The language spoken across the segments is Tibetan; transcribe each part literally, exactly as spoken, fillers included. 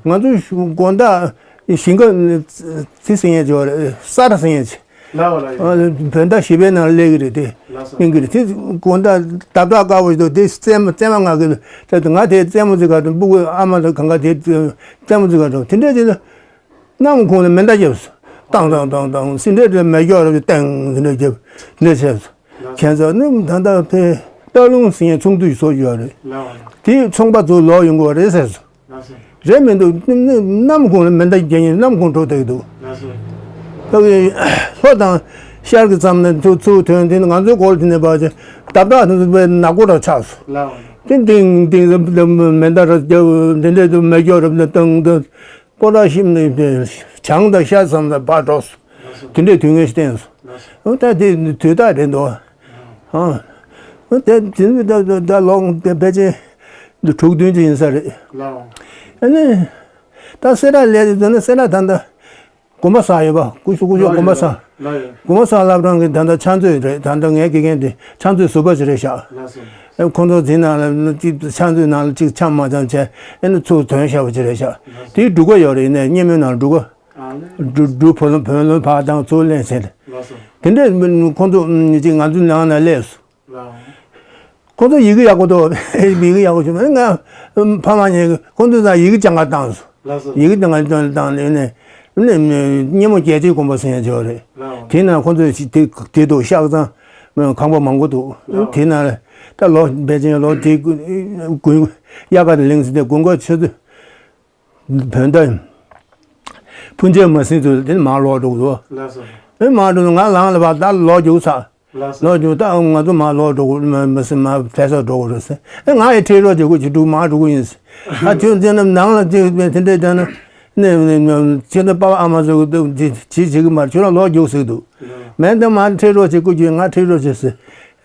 ང་ཚོ་དགོང་དག་ཞིང་ཁ་ཚི་ཟིན་ཡས་ཅིག་ཡོད་རེད། ས་ར་ཟིན་ཡས་ཅིག་ལ་བ་ལ་ཡོད། བོད་ཟླ་བཞི་པའི་ནང་སླེབས་ཀྱི་རེད་དེ། ལ་སོ། གླིང་གི་རེད་དེ། དགོང་དག་འདབ་ཆགས་དཀར་པོ་ཞིག་འདུག་དེ་རྩེད་མོ་རྩེད་མ་ང་གི་ད་ང་དེ་རྩེད་མོ་རྩེ་ག་འགྲོ། སྤུ་གུ་ཨ་མ་དང་གང་ག་དེ་རྩེད་མོ་རྩེ་ག་འགྲོ། དེ་འདྲས་ཅིག་ལ་གནམ་གུང་ལ་མེ་མདའ་བརྒྱབ་སོང་། ཏང་ཏང་ཏང་ཏང་ཟིན་འདྲས་དེ་མེ་སྒྱོགས་རེ་བཏང་ཟིན་འདྲས་བརྒྱབ་འདྲས་བྱས་སོང་། ཁྱེད་ཚོ་ནི་ད་ལྟ་ཕེ་སྟག་ལུང་ཟིན་ཡས་ཚོགས་འདུ་ཞིག་ཚོགས་ཀྱི་ཡོད་རེད། ལ་བ་ལ། དེ་ཚོང་པ་ཚོ་ལོག་ཡོང་གི་ཡོད་རེད་ཟེར་སོང་། ལགས་སོ། རེད་མི་འདུག་གནམ་གུང་ལ་མེ་མདའ་རྒྱག་མཁན་གནམ་གུང་འགྲོ་བསྡད་ཀྱི་འདུག་ལགས་སོ། ད་གི་ལྷོ་དང་ཤར་གྱི་མཚམས་ནས་ཚུར་ཚུར་ཐོན། དེ་ནི་ང་ཚོའི་སྐོར་དེ་ནས་བར་ཆད་འདབ་ཆགས་དེ་ཚོ་དཔེ་ནག་པོ་འདྲ་ཆགས་སོང་། ལགས་སོ། དེ་ཏིང་ཏིང་མེ་མདའ་ར་རྒྱབ་དེ་འདྲས་དུ་མེ་སྒྱོགས་རབ་ནས་བཏང་དུ་སྤོ་ར་ཤིམ་ནས་བྱང་དང་ཤར་མཚམས་ལ་ཕར་འགྲོ་སོང་། ལགས་སོ། དེ་འདྲས་དུས་ངན་ཞིག་བསྟན་སོང་། ལགས་སོ། ད་དེ་དུས་རྟགས་རེད་འདུག་ཨ། དེ་དེ་ད་ད་ད་ལོ་དེ་ཕལ་ཆེར་དྲུག་བདུན་ཅིག་ཡིན་ས་རེད། ལའོ། ཨ་ནི། ད་སེ་ར་ལས་དེ་ནི་སེ་ར་ད་ལྟ་དགོན་པ་བསགས་ཡོད་པ། སྐུ་གཞོགས་སྐུ་གཞོགས་དགོན་པ་བསགས། ལའོ། དགོན་པ་བསགས་བླ་བྲང་གི་ད་ལྟ་ཕྱག་མཛོད་རེད། ད་ལྟ་ངའི་དགེ་རྒན་དེ་ཕྱག་མཛོད་ཟུར་པ་ཞིག་རེད་ཤག་ལགས་སོ། ཨེ་ཁོང་ཚོ་དེ་ནང་ལ་ཅིག་ཕྱག་མཛོད་ནང་ལ་ཅིག་འཆམ་མ་འཆམ་བྱས། ཨེ་ནི་ཚུར་ཐོན་བཞག་པ་ཅིག་རེད་ཤག་ལགས་སོ། དེའི་འབྲུ་ག་ཡོད་རེད། ཡིན་ནའི་སྙེ་མོའི་ནང་འབྲུ་ག་ཨ་ལེ། འབྲུ་འབྲུ་བུ་ལོན་བུ་ལོན་ཕར་བཏང་ཚུར་ལེན་བྱས་རེད། ལགས་སོ། དེ་འདྲས་ཁོང་ཚོ་ཅིག་ང་ཚོའི་ནང་ན་སླེབས་སོང་། ལའོ། ཁོང་ཚོ་ཡི་གེ་ཡག་པོ་འདུག་ཡི་གེ་ཡག་པོ་བྱུང་། ང་ཕ་མ་གཉིས་ཀྱིས་ཁོང་ཚོའི་ནང་ཡི་གེ་སྦྱང་ག་བཏང་སོང་། ལགས་སོ། ཡི་གེ་སྦྱང་ག་བཏང་ནས་ནས་སྙེ་མོ་རྒྱལ་བྱེད་དགོན་པ་ཟེར་ཡ་ཅིག་ཡོད་རེད། ལའོ། དེ་ན་ཁོང་ཚོས་དེ་དེ་འདུག་ཤག་ཚང་ཁང་པ་མང་པོ་འདུག་ལའོ། དེ་ན་ད་ལོ་འབད་བྱེད་ལོ་དེ་དགུན་དབྱར་ཁ་དེ་ལིང་ཟིན་ཏེ་དགུན་ཁ་ཆུ་ཚོད། བོད་ཟླ་ཕུན་ཚོགས་མ་ཟིན་ཚུལ་དེ་ནི་མར་ལོག་འགྲོ་གི་འདུག་ལགས་སོ། ཨེ་མར་འགྲོ་ང་ལངས་ལ་བ་ད་ལོག་རྒྱུག་ཚར། ལགས་སོ། ལོག་རྒྱུག་ད་ང་ཚོ་མར་ལོག་འགྲོ་གི་མ་མ་ཟིན་མར་ཕེ་ས་འགྲོ་གི་རེད་ཟེར། ཨེ་ང་ཡི་ཁྲིད་རོགས་བྱེད་དགོས་ཀྱི་འདུག་མར་འགྲོ་གི་ཡིན་ཟེར། ཨ་ཁྱོད་འཛིན་ནམ་ནང་ལ་དེ་དེ་འདྲས་བྱས་ན་ནས་ཁྱོད་ཚོ་པ་ཕ་ཨ་མ་ཚོ་གི་འདུག་ཅི་བྱེད་ཀྱི་མ་རེད། ཁྱོད་རང་ལོག་རྒྱུག་ཟེར་གི་འདུག་མེད་འདི་མར་ཁྲིད་རོགས་བྱེད་དགོས་ཀྱི། ང་ཁྲིད་རོགས་བྱེད་ཟེར།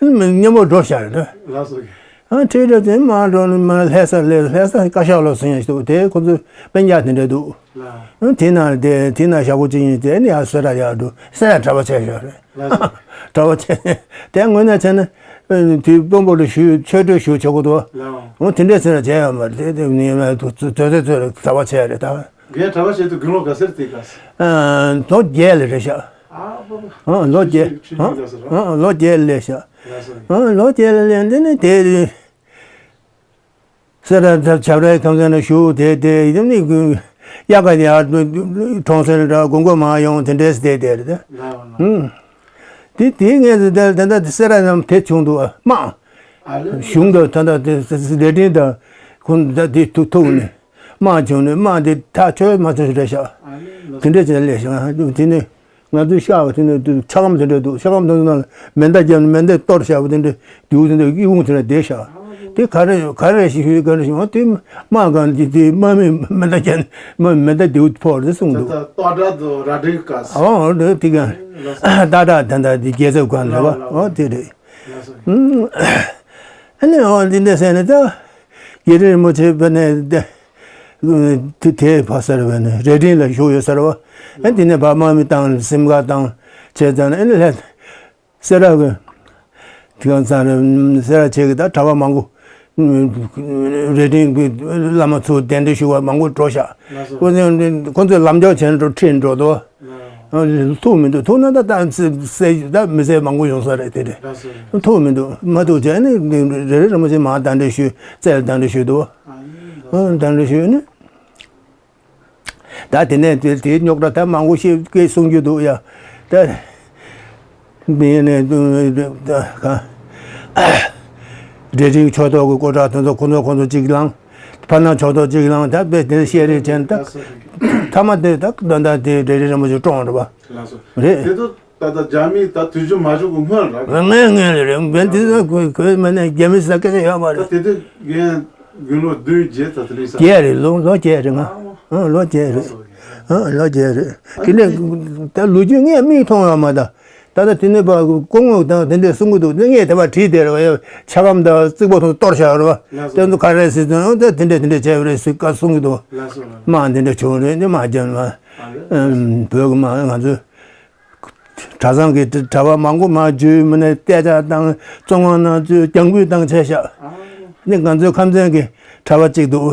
ཨེ་མི་སྙན་པོ་འགྲོ་བཞག་རེད། ལགས་སོ། ཨ་ཁྲིད་རོགས་དེ་མར་འགྲོ་ནས་མར་ལྷ་ས་སླེབས། ལྷ་ས་བཀའ་ཤག་ལོ་ཟིན་ཡ་ཞིག་འདུག་དེ་ཁོ་ཚོ་སྤུན་ཀྱག་དེ་འདྲ་འདུག་ལ། ཨ་དེ་ན་དེ་དེ་ན་ཞག་པོ་གཅིག་ཡིན། དེ་ནས་ཡར་སེ་ར་ཡར་འགྲོ། སེ་ར་གྲྭ་པ་ཆགས་ཡོད་རེད། ལགས་སོ། གྲྭ་པ་ཆགས། དེ་དངོས་གནས་བྱས་ན་དེ་དཔོན་པོ་ལ་ཞུ་ཆོས་གྲོས་ཞུ་ཆོག་གི་འདུག་ལ། འོ་དེ་འདྲས་ཟེར་ན་བྱས་ཡོད་མ་རེད། དེ་དེ་ནི་ཡོད་མ་རེད། དུ་དུ་དུ་དུ་གྲྭ་པ་ཆགས་རེད་ད། ངས་གྲྭ་པ་བྱས་དུས་དགུང་ལོ་ག་ཚོད་དེ་ག་ཨ་ལོ་བརྒྱད་ལ་རེད་ཤག་ཨ་ལོ་བརྒྱད། ཨ་ལོ་བརྒྱད་ལ་ཤག་ཨ་ལོ་བརྒྱད་ལ་སླེབས། དེ་ནས་དེ་སེ་ར་ཆབ་རའི་ཁང་ཚན་ལ་བཞུགས། དེ་དེ་ཡིན་ནི་དབྱར་ཁ་དེ་ཡར་གྲོང་གསེབ་འདྲ་དགོན་སྐོར་མར་ཡོང་། དེ་འདྲས་བསྡད་བསྡད་རེད། དེ་དེའི་ངས་དེ་ད་ད་སེ་ར་རྣམས་དེ་བྱུང་འདུག་དམག་གཞུང་དང་ད་ད་དེ་ལས་འཕྲིན་དང་ཁོང་ད་དེ་ཐུག་ཐུག་ནས། དམག་བྱུང་ནས་དམག་འདི་ཐག་ཆོད་མ་ཆོད་རེད་ཤག་དེ་འདྲས་བྱས་ལས་ཤག་དེ་ནས་ང་ཚོའི་ཤག་དེ་ནས་ཆ་སྒམ་དེ་འདྲས་འདུག་ཆ་སྒམ་དེ་ནང་ལ་མེ་མདའ་བརྒྱབ་ནས་མེ་མདའ་གཏོར་བཞག་པ་དེ་འདྲས་འདུག་དེ་འདྲས་ཡིད་འོང་དེ་འདྲས་བསྡད་ཤག་དེ་ག་རེ་ག་རེ་ཞིག་ཞུས་ག་རེ་ཞིག་འོ་དེ་དམག་གང་དེ་དེ་དམག་མི་མེ་མདའ་བརྒྱབ་ནས་མ་མེ་མདའ་མདེའུ་ཕོག་རེད་གསུངས་འདུག་ད་ལྟ་ར་འདྲིག་ག་ཨ་འོ་རེད་དེ་ག་ལྟ་ར་ད་ད་དེ་རྒྱལ་ཚབ་གང་རེད་བ་འོ་དེ་རེད། ཨ་ནི་འོ་འདི་འདྲས་ཟེར་ནས་ད། རྒྱལ་རིན་རིན་པོ་ཆེ་བ་ནས་དེ་དེ་དེ་ཕ་སར་བ་ནས་རེ་ཌིང་ལ་བཞུགས་ཡོད་ས་རེད་བ། ཨ་འདི་ནས་ཕ་དམག་མི་བཏང་སེམས་ཁ་བཏང་བྱས་ཙང་ཨ་ནི་ལྷ་སེ་ར་གི་དེ་གང་ཚང་རེད། སེ་ར་ཆེ་གི་ད་གྲྭ་པ་མང་པོ་རེ་ཌིང་གི་བླ་མ་ཚོ་གདན་འདྲེན་ཞུ་བ་མང་པོ་འགྲོ་ཤག་ཁོ་ཚོ་ཁོ་ཚོས་ལམ་འཇོག་བྱས་ནས་འགྲོ་ཁྲིད་འགྲོ་དོ། ཐུག་མི་འདུག་ཐུག་ན་ད་ད་སེ་སེ་ད་མི་སེར་མང་པོ་ཡོང་ས་རེད་དེ་རེད། ཐུག་མི་འདུག་མ་ཐུག་བྱས་ནས་རེ་རེ་རིན་པོ་ཆེ་མར་གདན་འདྲེན་ཞུས། རྩེ་ལ་གདན་འདྲེན་ཞུས་འདུག་གདན་འདྲེན་ཞུས་ནས་ད་དེ་ནས་དེ་དེའི་རྙོག་དྲ་ད་མང་པོ་ཞིག་སྐད་གསུང་རྒྱུ་འདུག་ཡ། ད་མི་ནས་ད་ག་འབྲས་རིགས་ཕྱོགས་གཏོགས་ཀྱི་སྐོར་དྲ་དེ་ཚོ་ཁོ་ཚོ་ཁོ་ཚོ་གཅིག་ལངས། ཕ་ནང་ཕྱོགས་གཏོགས་གཅིག་ལངས། ད་དཔེ་དེ་བཤད་རེས་བྱས་ན་ད་ཐ་མ་དེ་ད་ད་ད་དེ་འབྲས་རིགས་རིན་པོ་ཆེ་བཀྲོངས་རེད་པ། ལགས་སོ། རེད། དེ་ཚོ་ད་ལྟ་རྒྱ་མིས་ད་དུས་རྒྱུན་མ་བཞུགས་གི་སྔོན་ར། སྔོན་སྔོན་ལ་རེད། འབེན་དེ་ཚོ་གོ་གོ་མ་ནས་རྒྱ་མི་ས་སྐད་ཆ་ཡོད་མ་ད་རེད། དེ་དུས་རྒན་དགུང་ལོ་བདུན་བརྒྱད་ད་དེ་རིང་ས། བརྒྱད་རེད། ལོ་ལོ་བརྒྱད་རེད་ང་། ཨ་ལོ་བརྒྱད་རེད། ཨ་ལོ་བརྒྱད་རེད། དེ་ནས་ད་ལོ་རྒྱུས་ངས་མིག་མཐོང་ཡོད་མ་ད། ད་ལྟ་དེ་ནས་པ་སྐུ་ངོ་དང་དེ་འདྲས་གསུང་གི་འདུག་དེ་ངས་དེ་པ་བྲིས་དེ་རེད་བ། ཆ་སྒམ་དང་རྩིག་པ་ཐོག་གཏོར་བཞག་རེད་བ། ལགས་སོ། དེ་ཚོ་ག་རེ་ཟེར་དུས་ད་དེ་འདྲས་དེ་འདྲས་བྱས་པ་རེད་ཟེར་བཀའ་གསུང་གི་འདུག་ལགས་སོ། དམག་འདི་འདྲས་བྱུང་རེད། འདི་དམག་རྒྱབ་ན་ཨ་ལེ། བོད་ཀྱི་དམག་ང་ཚོས་གྲྭ་ཚང་གི་གྲྭ་པ་མང་པོ་མར་འཇུས། མི་ནས་རྟ་ལྕག་བཏང་། བཙོན་ཁང་ནང་འཛུལ། རྒྱང་འབུད་བཏང་བྱས་ཤག་ཨ་ནི་ང་ཚོའི་ཁམས་ཚན་གྱི་གྲྭ་པ་གཅིག་འདུག་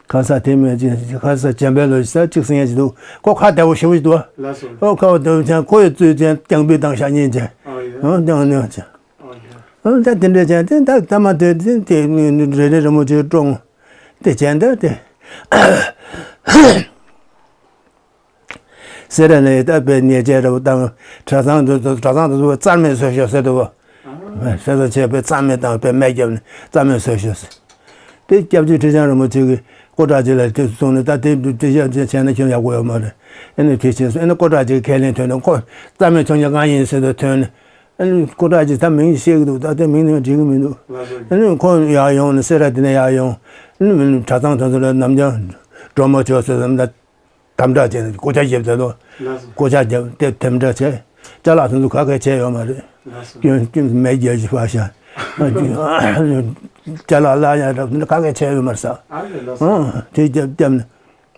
ཁ་ས་དེ་མེད་ཅིང་ཁ་ས་བྱམས་པའི་ལོ་ཞིག་ས་གཅིག་སེང་ཡས་ཅིག་འདུག་ཁོ་ཁ་བདེ་བོ་ཞེ་པོ་ཞིག་འདུག་ལགས་སོ། ཨོ་ཁ་བ་བདེ་བོ་ཅན་ཁོ་ཡི་བཙུན་ཅན་རྐྱང་པའི་དང་ཤ་ཉེན་ཅན། ཨོ་ཡ། ཨོ་རྐྱང་ནེ་ཅན། ཨོ་ཡ། ཨོ་ད་དེ་འདྲ་ཅན་དེ་ད་ད་མ་དེ་དེ་དེ་རེ་རེ་རེ་མོ་ཅིག་ཀྲོང་། དེ་ཅན་ད་དེ། སེ་ར་ནས་ད་པའི་ཉེས་ཆད་རབ་དང་གྲྭ་ཚང་དུ་གྲྭ་ཚང་དུ་རྩ་མེད་བཟོས་ཤོག་ཟེར་འདུག་བ། ཟེར་ཚོ་བྱས་པའི་རྩ་མེད་དང་པའི་སྨད་རྒྱབ་ནས་རྩ་མེད་བཟོས་ཤོག་ཟེར། དེ་སྐྱབས་རྗེ་ཁྲི་བྱང་རིན་པོ་ཆེ་གིས་སྐུ་དྲག་ཅིག་ལ་དེ་གསུངས་ནས་ད་དེ་དེ་བྱས་བྱས་ན་ཁྱོད་ཡག་པོ་ཡོད་མ་རེད། ཨེ་ནི་དེ་བྱས་སོང་ཨེ་ནི་སྐུ་དྲག་ཅིག་ཁས་ལེན་ཐོན་ནས་ཁོ་རྩ་མེད་ཆུང་ཆུང་ང་ཡིན་ཟེར་དུ་ཐོན་ནས། ཨེ་ནི་སྐུ་དྲག་ཅིག་ད་མིང་ཤེས་ཀྱི་འདུག་ད་དེ་མིང་དེ་འགྲིག་གི་མི་འདུག་ཨེ་ནི་ཁོ་ཡར་ཡོང་ནས་སེ་ར་དེ་ནས་ཡར་ཡོང་ཨེ་ནི་གྲྭ་ཚང་དེ་ཚོ་ལ་ནམ་རྒྱུན་སྒྲོལ་མ་མཆོག་ཟེར་ཙམ་ད། དམ་དྲག་བྱས་ནས་སྐུ་ཕྱག་བཞེས་ཚར་ལོ། ལགས་སོ། སྐུ་ཕྱག་བརྒྱབ་སྟེ་དམ་དྲག་བྱས། ཅ་ལག་དེ་ཚོ་ག་གེ་བྱས་ཡོད་མ་རེད། ལགས་སོ། སྐྱོན་སྐྱོན་མེད་རྒྱལ་གྱི་ཕ་ཤ། ཅ་ལག་ལ་ཡང་རབ་དེ་འདྲ་ག་གེ་བྱས་ཡོད་མ་རེད་ས། ཨ་ལས་ལགས་སོ། ཨང་དེ་རྒྱབ་རྒྱབ་ནས་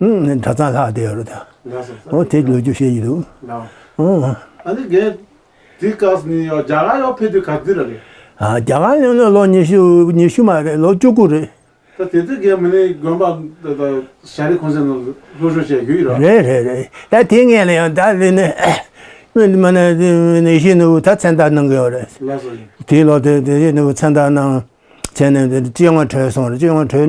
ཨང་གྲྭ་ཚང་ལྷག་བསྡད་ཡོད་རེད་ད། ལགས་སོ། ཨོ་དེ་ལོ་རྒྱུས་བཤད་ཀྱི་འདུག་ལགས། ཨང་། ཨ་ནི་རྒན་དེ་སྐབས་ནས་ཡང་རྒྱ་གར་ཡང་ཕེབས་དུས་ག་དུས་ར་རེད། ཨ་རྒྱ་གར་ཡོང་ན་ལོ་ཉི་ཤུ་ཉི་ཤུ་མ་རེད་ལོ་བཅུ་དགུ་རེད། ད་དེ་དུས་རྒན་མི་ནི་དགོན་པ་ད་ད་ཞྭ་རི་ཁོང་ཚན་ནང་སློབ་སྦྱོང་བྱས་ཡོད་ར། རེད་རེད་རེད། ད་དེ་ངས་ལ་ཡང་ད་ལི་ནི་མི་མ་ནི་ནི་ཤི་ནུ་ད་མཚན་རྟགས་གནང་གི་ཡོད་རེད། ལགས་སོ། དེའི་ལོ་དེ་དེ་ཤི་ནུ་མཚན་རྟགས་གནང་བྱས་ནས་དེ་སྤྱི་དབང་གྲོལ་སོང་རེད། སྤྱི་དབང་གྲོལ་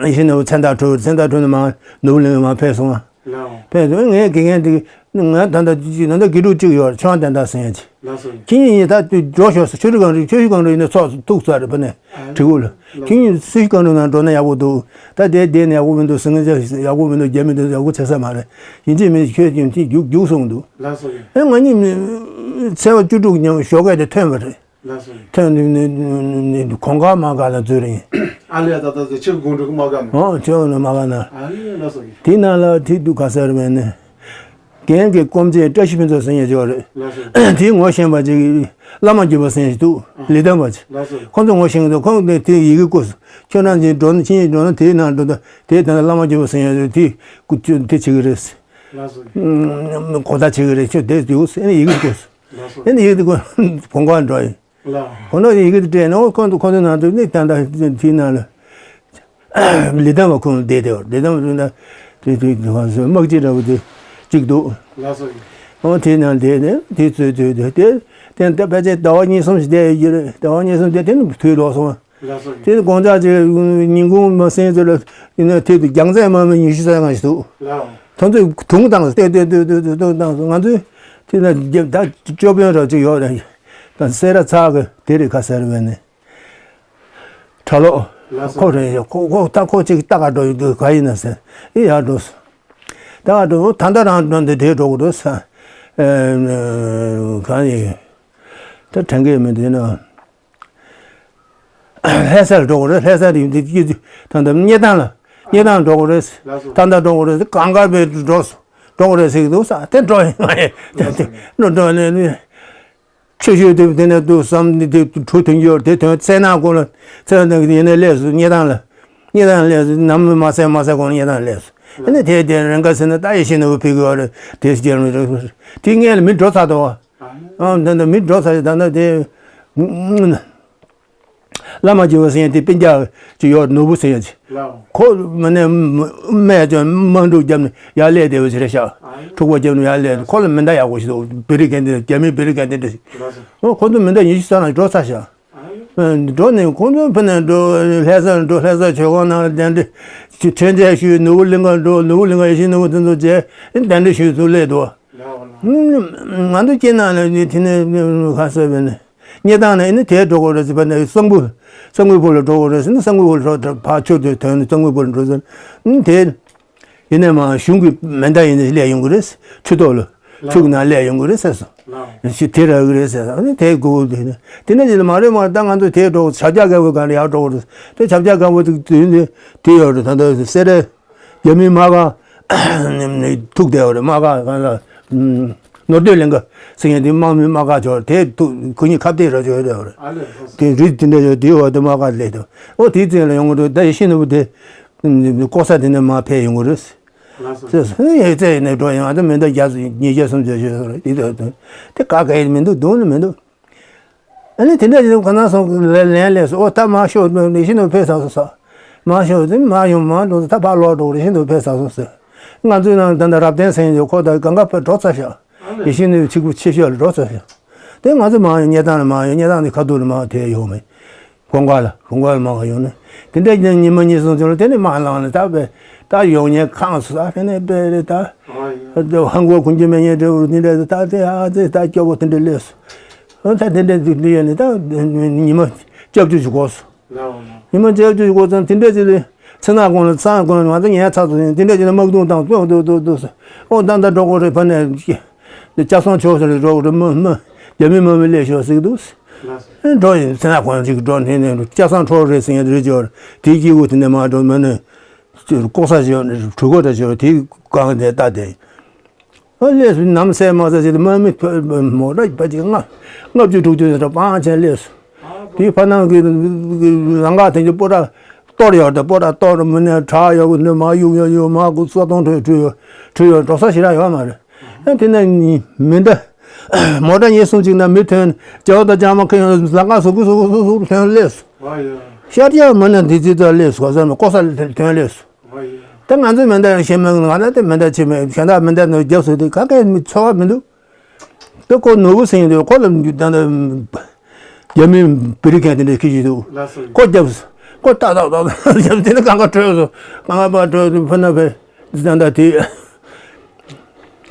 ནི་ཤི་ནུ་མཚན་རྟགས་གྲོལ་མཚན་རྟགས་གྲོལ་ནི་མ་ནུབ་གླིང་མ་ཕེབས་སོང་། ལགས། ཕེབས་སོང་ངས་དགེ་རྒན་དེ་ང་ད་ལྟ་ཅི་ད་ལྟ་དགེ་ཕྲུག་གཅིག་ཡོད་རེད། ཆོས་དབང་བསྟན་དར་ཟེར་ཡ་ཅིག་ལགས་སོ། ཁྱེད་གཉིས་ད་དུས་འགྲོ་ཤོག་ཟེར། ཆུ་རི་སྒང་རི་ཆུ་བཞི་སྒང་རི་ཡིན་ན་ཚོགས་ཐུག་ཚར་རེད་པ་ནས་ལགས། གྲི་གུ་ལ། ལགས། ཁྱེད་གཉིས་སུ་ཞིག་སྒང་རི་ནང་འགྲོ་ན་ཡག་པོ་འདུག་ད་དེ་བསྡད་ན་ཡག་པོ་མི་འདུག་ཟེར་ང་ཚོ་ཡག་པོ་མི་འདུག་རྒྱ་མི་འདུག་ཡག་པོ་བྱེད་ས་མ་རེད། ཡིན་གཅིག་མིན་གཅིག་ཁྱོད་ཀྱང་དེ་རྒྱུགས་རྒྱུགས་སོང་འདུག་ལགས་སོ། ཨེ་ང་གཉིས་ཚེས་པ་བཅུ་དྲུག་ཉིན་ཞོགས་ཀས་དེ་ཐོན་པ་རེད། ལགས་སོ། ཐོན་ནས་ནས་ནས་གོང་དཀར་དམག་སྒར་ལ་འཛུལ་རེད། ཨ་ལས་ད་ད་ད་ཆུ་དགོང་དྲོ་གི་དམག་སྒར་ནང་། ཨོ་ཆུ་དགོང་དྲོ་དམག་སྒར་ནང་། ཨ་ལས་ལགས་སོ། དེའི་ནང་ལ་དེ་འདུག་ག་ཟེར་བས་ནས། རྒན་གྱི་སྐོམ་ཆེན་བཀྲ་ཤིས་ཕུན་ཚོགས་ཟེར་མཁན་ཅིག་ཡོད་རེད། ལགས་སོ། དེའི་ངོ་ཤེས་པ་ཅིག་བླ་མ་རྒྱུད་པ་ཟེར་མཁན་ཞིག་འདུག་ལི་ཐང་པ་ཅིག་ལགས་སོ། ཁོང་ཚོ་ངོ་ཤེས་མཁན་འདུག་ཁོང་གིས་དེ་ཡི་གེ་བཀོད་སོང་། ཁྱོད་རང་ཅིག་འགྲོ་ན་ཁྱེད་ཉིད་འགྲོ་ན་དེའི་ནང་འགྲོ་ད་དེའི་དེ་ན་བླ་མ་རྒྱུད་པ་ཟེར་མཁན་ཅིག་དེ་བཀོད་དེ་བྱེད་ཀྱི་རེད། ལགས་སོ། གོ་བརྡ་བྱེད་ཀྱི་རེད། ཁྱོད་དེ་འདུག་ཟེར་ནས་ཡི་གེ་བཀོད་སོང་། ལགས་སོ། ཨེ་ནི་ཡིག་དེ་ཁོ་གོང་ག་འགྲོ་ཡིན། ལགས། ཁོ་ན་ཡིག་དེ་སྤྲད་ནོ་ཁོ་ཚོ་ཁོ་ཚོ་ནང་དུ་ནི་ད་ལྟ་དེའི་ནང་ལ་ལི་ཐང་བ་ཁོང་བསྡད་དེ་ལི་ཐང་བ་ན་དེ་དེ་དེ་ཁོ་ཚོ་དམག་སྤྱི་འདྲ་བོ་དེ་གཅིག་འདུག་ལགས་སོ། ཨོ་དེའི་ནང་བསྡད་ནས་དེ་ཚོས་དེ་དེ་དེ་དེ་ད་ཕལ་ཆེར་ཟླ་བ་གཉིས་གསུམ་ཞིག་བསྡད་ཡོད་རེད། ཟླ་བ་གཉིས་གསུམ་བསྡད་དེ་ནི་དུས་ལོག་སོང་། ལགས་སོ། དེ་དགོང་ཇག་ཅིག་ཉིན་གུང་མ་ཟིན་ཚོད་ལ་ཡིན་ན་དེ་དུ་རྒྱང་ཚད་མ་མི་ཉི་ཤུ་རྩ་ལྔ་ཞིག་འདུག་ལགས། ཁོ་ཚོས་དུང་བཏང་སྟེ་ཏེ་ཏེ་ཏེ་ཏེ་དུང་བཏང་སོང་། ང་ཚོས་དེ་ལ་རྒྱབ་ད་ཅོ་དཔོན་ར་ཅིག་ཡོད་རེད། ད་སེ་ར་ཚ་གི་དེ་རེད་ཁ་ཟེར་བས་ནས་གྲྭ་ལོག་ལགས་སོ། ཁོ་རེད། ཁོ་ཁོ་ད་ཁོ་ཅིག་ལྟ་ག་འགྲོ་ཡི་འདུག་ག་ཡིན་ན་ཟེར། ཨི་ཡར་འགྲོ་སོང་། ད་ག་འགྲོ་ད་ལྟ་རང་འགྲོ་འདི་དེ་འགྲོ་གི་འདུག་ས། ཨེ་གང་ཡིན། ད་དྲན་གི་མི་འདུག་ན། ལྷ་སར་འགྲོ་གི་རེད། ལྷ་སར་ཡིན་དུས་ཀྱི་ད་ལྟ་རྙེད་ཐང་ལ་རྙེད་ཐང་འགྲོ་གི་རེད། ལགས་སོ། ད་ལྟ་འགྲོ་གི་རེད། གང་གར་བས་འགྲོ་སོང་། འགྲོ་གི་རེད་ཟེར་གི་འདུག་ས། དེ་འགྲོ་ཡིན་མ་ཡིན་དེ་དེ་འགྲོ་འགྲོ་ནས་ནི་ཆུ་ཤུལ་དེ་དེ་ནས་འདུག་བསམ་ནི་དེ་གྲུ་ཐོན་གྱི་ཡོད་དེ་ཐོན་ཚེ་ནང་ཁོ་ལ་ཚེ་ནང་གི་ཡིན་ནས་སླེབས་སོང་། རྙེད་ཐང་ལ་རྙེད་ཐང་སླེབས་སོང་། ནམ་མ་ཚད་མ་ཚད་ཁོ་ལ་རྙེད་ཐང་སླེབས་སོང་། ཨ་ནི་དེ་དེ་རང་ག་ཟེར་ན་ད་ཡེ་ཤེས་ནོར་བུ་ཕེབས་ཀྱི་ཡོད་རེད། དེ་སྐྱེལ་མི་རེད། དེ་སྔས་ལ་མི་འགྲོ་ཚར་འདུག་ཨ་ད་ལྟ་མི་འགྲོ་ཚར་ཞིག་ད་ལྟ་དེ་བླ་མ་རྒྱལ་བ་ཟེར་ཡ་དེ་སྤུན་ཀྱག་ཅིག་ཡོད། ནོར་བུ་ཟེར་ཡ་ཅིག་ལགས། ཁོ་མ་ནས་སྨད་ཅོ་དམག་འཁྲུག་བརྒྱབ་ནས་ཡར་སླེབས་བསྡད་པ་ཅིག་རེད་ཤག་ཨ་འཁྲུག་པ་བརྒྱབ་ནས་ཡར་སླེབས། ཁོ་ལ་མེ་མདའ་ཡག་པོ་ཞིག་འདུག་བེ་རི་ཀན་དེ་རྒྱ་མིའི་བེ་རི་ཀན་དེ་འདྲ་ཞིག་ལགས་སོ། ཨོ་ཁོ་ཚོ་མེ་མདའ་ཉི་ཤུ་རྩ་ལྔ་འགྲོ་ཚར་ཤག་ཨ་འགྲོ་ནས་ཁོང་ཚོ་ཕ་ནས་འགྲོ་ལྷ་ས་འགྲོ། ལྷ་ས་ཆོས་ཁང་ནང་ལ་གདན་འདྲེན་ཞུས། མཆོད་མཇལ་ཞུས། ནོར་བུ་གླིང་ག་འགྲོ། ནོར་བུ་གླིང་ག་ཡེ་ཤེས་ནོར་བུ་དེ་ཚོ་མཇལ། གདན་འདྲེན་ཞུས་ཚུར་སླེབས་འདུག་ང་ཚོ་སྐྱེ་ནང་ལ་ནི་དེ་ནས་ཁ་གསོས་པས་ནི་རྙེད་ཐང་ནས་ཨེ་ནི་དེར་འགྲོ་དགོས་རེད་ཟེར་བ་ནི་གཙང་པོ་གཙང་པོའི་བུ་ལ་འགྲོ་དགོས་རེད་ཟེར་ནི་གཙང་པོའི་བུ་ལ་འགྲོ་ཕར་ཆུ་དེ་ཐོན་ནས་གཙང་པོའི་བུ་ལ་འགྲོ་ཟེར་ནི་དེ་ཡིན་ནས་མ་གཞུང་གི་མེ་མདའ་ཡིན་ནས་སླེབས་ཡོང་གི་རེད། ཆུ་ཐོག་ལ་ཆུ་གི་ནང་སླེབས་ཡོང་གི་རེད་ཟེར་སོང་། ཞིག་དེ་རག་གི་རེད་ཟེར་སོང་། ཨ་ནི་དེ་དགོས་དེ་ནི་དེ་ནས་ཅི་ལ་མ་རེད་མ་རེད། ད་ང་ཚོ་དེར་འགྲོ་དགོས། ཞབས་བཀྱག་རྒད་པོའི་སྒང་ལ་ཡར་འགྲོ་དགོས་རེད། དེ་ཞབས་བཀྱག་རྒད་པོ་དེ་དུས་ནི་དེ་ཡོད་རེད། ད་ལྟ་སེ་ར་རྒྱ་མིའི་དམག་སྒར་ཐུག་བསྡད་ཡོད་རེད། དམག་སྒར་གང་ལ་ནོར་སྡོད་གླིང་ག་ཟེར་མཁན་དེ་དམག་མི་དམག་སྒར་ཅིག་ཡོད་རེད། དེ་ཐུག་ཁོ་གཉིས་ཁ་གཏད་ར་ཅིག་ཡོད་རེད། དེ་རིགས་དེ་འདྲ་ཡོད། དེ་འོག་ཏུ་དམག་སྒར་སླེབས་འདུག་ཨོ་དེའི་རྩེ་ལ་ཡོང་གི་འདུག་ད་ཡེ་ཤེས་ནོར་བུ་དེ་ལྐོག་ཟ་དེ་ནས་མར་ཕེབས་ཡོང་གི་རེད་ཟེར་སོང་། ཡོད་ཚད་ཡིན་ནས་འགྲོ་ཡོང་། ཨ་ད་མེ་མདའ་བརྒྱ་ཉིས་བརྒྱ་སུམ་བརྒྱ་ཞོད་སོང་རེད། དེ་དེ་དེ་ག་ག་ཡིན་མི་འདུག་སྡུག་ནི་མི་འདུག་ཨ་ནི་དེ་འདྲ་ཡིན་ཁ་ན་སོང་ལན་ལན་སླེབས་སོང་། ཨོ་ད་མ་ཤོག་ཡེ་ཤེས་ནོར་བུ་ཕེབས་ཚར་སོང་ཟེར། མ་ཤོར་དེ་མ་ཡོང་མ་འགྲོ་ད་ཕར་ལོག་འགྲོ་རེ་བཞིན་དུ་ཕེབས་ཚར་སོང་ཟེར། ང་ཚོའི་ནང་ད་ལྟ་རབ་བརྟན་ཟེར་མཁན་ཁོ་ད་གང་ག་ཕར་འགྲོ་ཚར་ཤག་ཡིད་བཞིན་ནོར་བུ་གཅིག་པུ་ཆེ་ཤོས་ལ་འགྲོ་ཚར་ཤག་དེ་ང་ཚོ་མ་ཡོང་གནས་སྟངས་ལ་མ་ཡོང་གནས་སྟངས་དེ་ཁ་ཐུག་ལ་མ་དེ་ཡོང་མེད། གོང་དཀར་ལ་གོང་དཀར་ལ་མ་ག་ཡོང་ནས་དེ་འདྲ་ཉིན་མ་གཉིས་གསུམ་ཙམ་ལ་དེ་ནས་མ་ལངས་ནས་ད་དཔེ་ད་ཡོང་ཉེན་ཁང་སུ་ད་དེ་ནས་དཔེ་རེད་ད། ཧང་གོ་གོན་རྒྱུ་མེད་ཉེན་འབྲས་བུ་དེ་འདྲ་ད་དེ་ཨ་ཙི་ད་སྐྱོ་པོ་དེ་འདྲ་སླེབས་སོང་། ད་དེ་འདྲ་དེ་འདྲ་ཡོད་ནས་ད་ཉི་མ་བཅུ་བཅུ་ཞིག་འགོར་སོང་། ཉི་མ་བཅུ་བཅུ་ཞིག་འགོར་ཙང་དེ་འདྲ་ཅིག་ལ་མཚན་ནག་གོང་ལ་ཚང་གོང་ལ་ང་ཚོ་ཉལ་ཚར་སོང་དེ་འདྲ་ཅིག་ལ་དམག་དོན་དང་ཏོག་ཏོག་ཏོག་ཏོག་སོ། ཨོ་ད་ད་འགྲོ་དགོས་རེད་ཕ་ནས། ལྕགས་ཟམ་ཕྱོགས་སུ་ལ་འགྲོ་དགོས་རེད་མི་མི། རྒྱ་མི་མི་མི་སླེབས་ཤོག་ཟེར་གི་འདུག་ཨེ་འགྲོ་ཡིན་ཚེ་ན་ཁོང་ཅིག་འགྲོ་ནས་ནས་ལྕགས་ཟམ་འཕྲོ་རེད་ཟེར་ཡིན་རེད་ཅོར་དེའི་སྐྱེ་དགུ་དེ་ནས་མ་འགྲོ་མི་ནས། ལྐོག་ཟ་བྱས་ནས་གྲུ་གོ་འདྲ་བྱས་དེའི་སྒང་དེ་ལྟ་དེ། ཨ་སླེབས་སུ་ནམ་གསལ་མ་གསལ་ཞིག་ཏུ་མ་མི་མོ་ར་པ་ཅིག་ལྔ་ལྔ་བཅུ་དྲུག་ཅུ་ཟེར་པང་ཆེན་སླེབས་སུ། དེའི་ཕ་ནང་གི་ལང་ཀ་དེ་ཚོ་པོ་ར་གཏོར་ཡོད་དེ་པོ་ར་གཏོར་མི་ནས་བྲག་ཡོད་གི་འདི་མ་གཡུག་ཡོད་ཡོད་མ་གུ་ས་སྟོང་ཁྲོད་ཁྲུད་ཡོད་ཁྲུད་ཡོད་འགྲོ་ས་ཞིག་ར་ཡོད་མ་རེད། ཨ་དེ་ནས་མི་འདི་མོ་ཊ་གཉིས་གསུམ་ཅིག་ན་མི་ཐོན་རྒྱ་བ་དང་རྒྱ་མ་ཁེ་ཡོང་ལང་ཀ་ཟུག་གུ་ཟུག་གུ་ཟུག་གུ་ཐོན་སླེབས་སུ། ཤར་རྒྱ་མི་ནས་འདི་ཅི་ཙམ་སླེབས་སུ་ག་ས་ནས་ལྐོག་ས་ཐོན་སླེབས་སུ། ད་ང་ཚོའི་མེ་མདའ་ཡང་ཤེས་མེད་ང་ལ་དེ་མེ་མདའ་ཆེ་མེད་གཞན་དག་མེ་མདའ་ནང་རྒྱབ་སོང་དེ་ག་གེ་མི་ཚོར་བ་མི་འདུག་དེ་ཁོ་ནོར་བུ་ཟེར་ཡིན་དུས་ཁོ་ལ་ད་ལྟ་རྒྱ་མི་བེ་རི་ཁན་དེ་འདྲ་ཁྱི་ཞིག་འདུག་ཁོ་རྒྱབ་ཁོ་ཏག་ཏག་ཏག་ཏག་རྒྱབ་དེ་ནི་གང་ག་བྲོས་སོང་གང་ག་ཕར་བྲོས་སོང་ཕུ་ན་ཕེ་ད་ལྟ་དེ་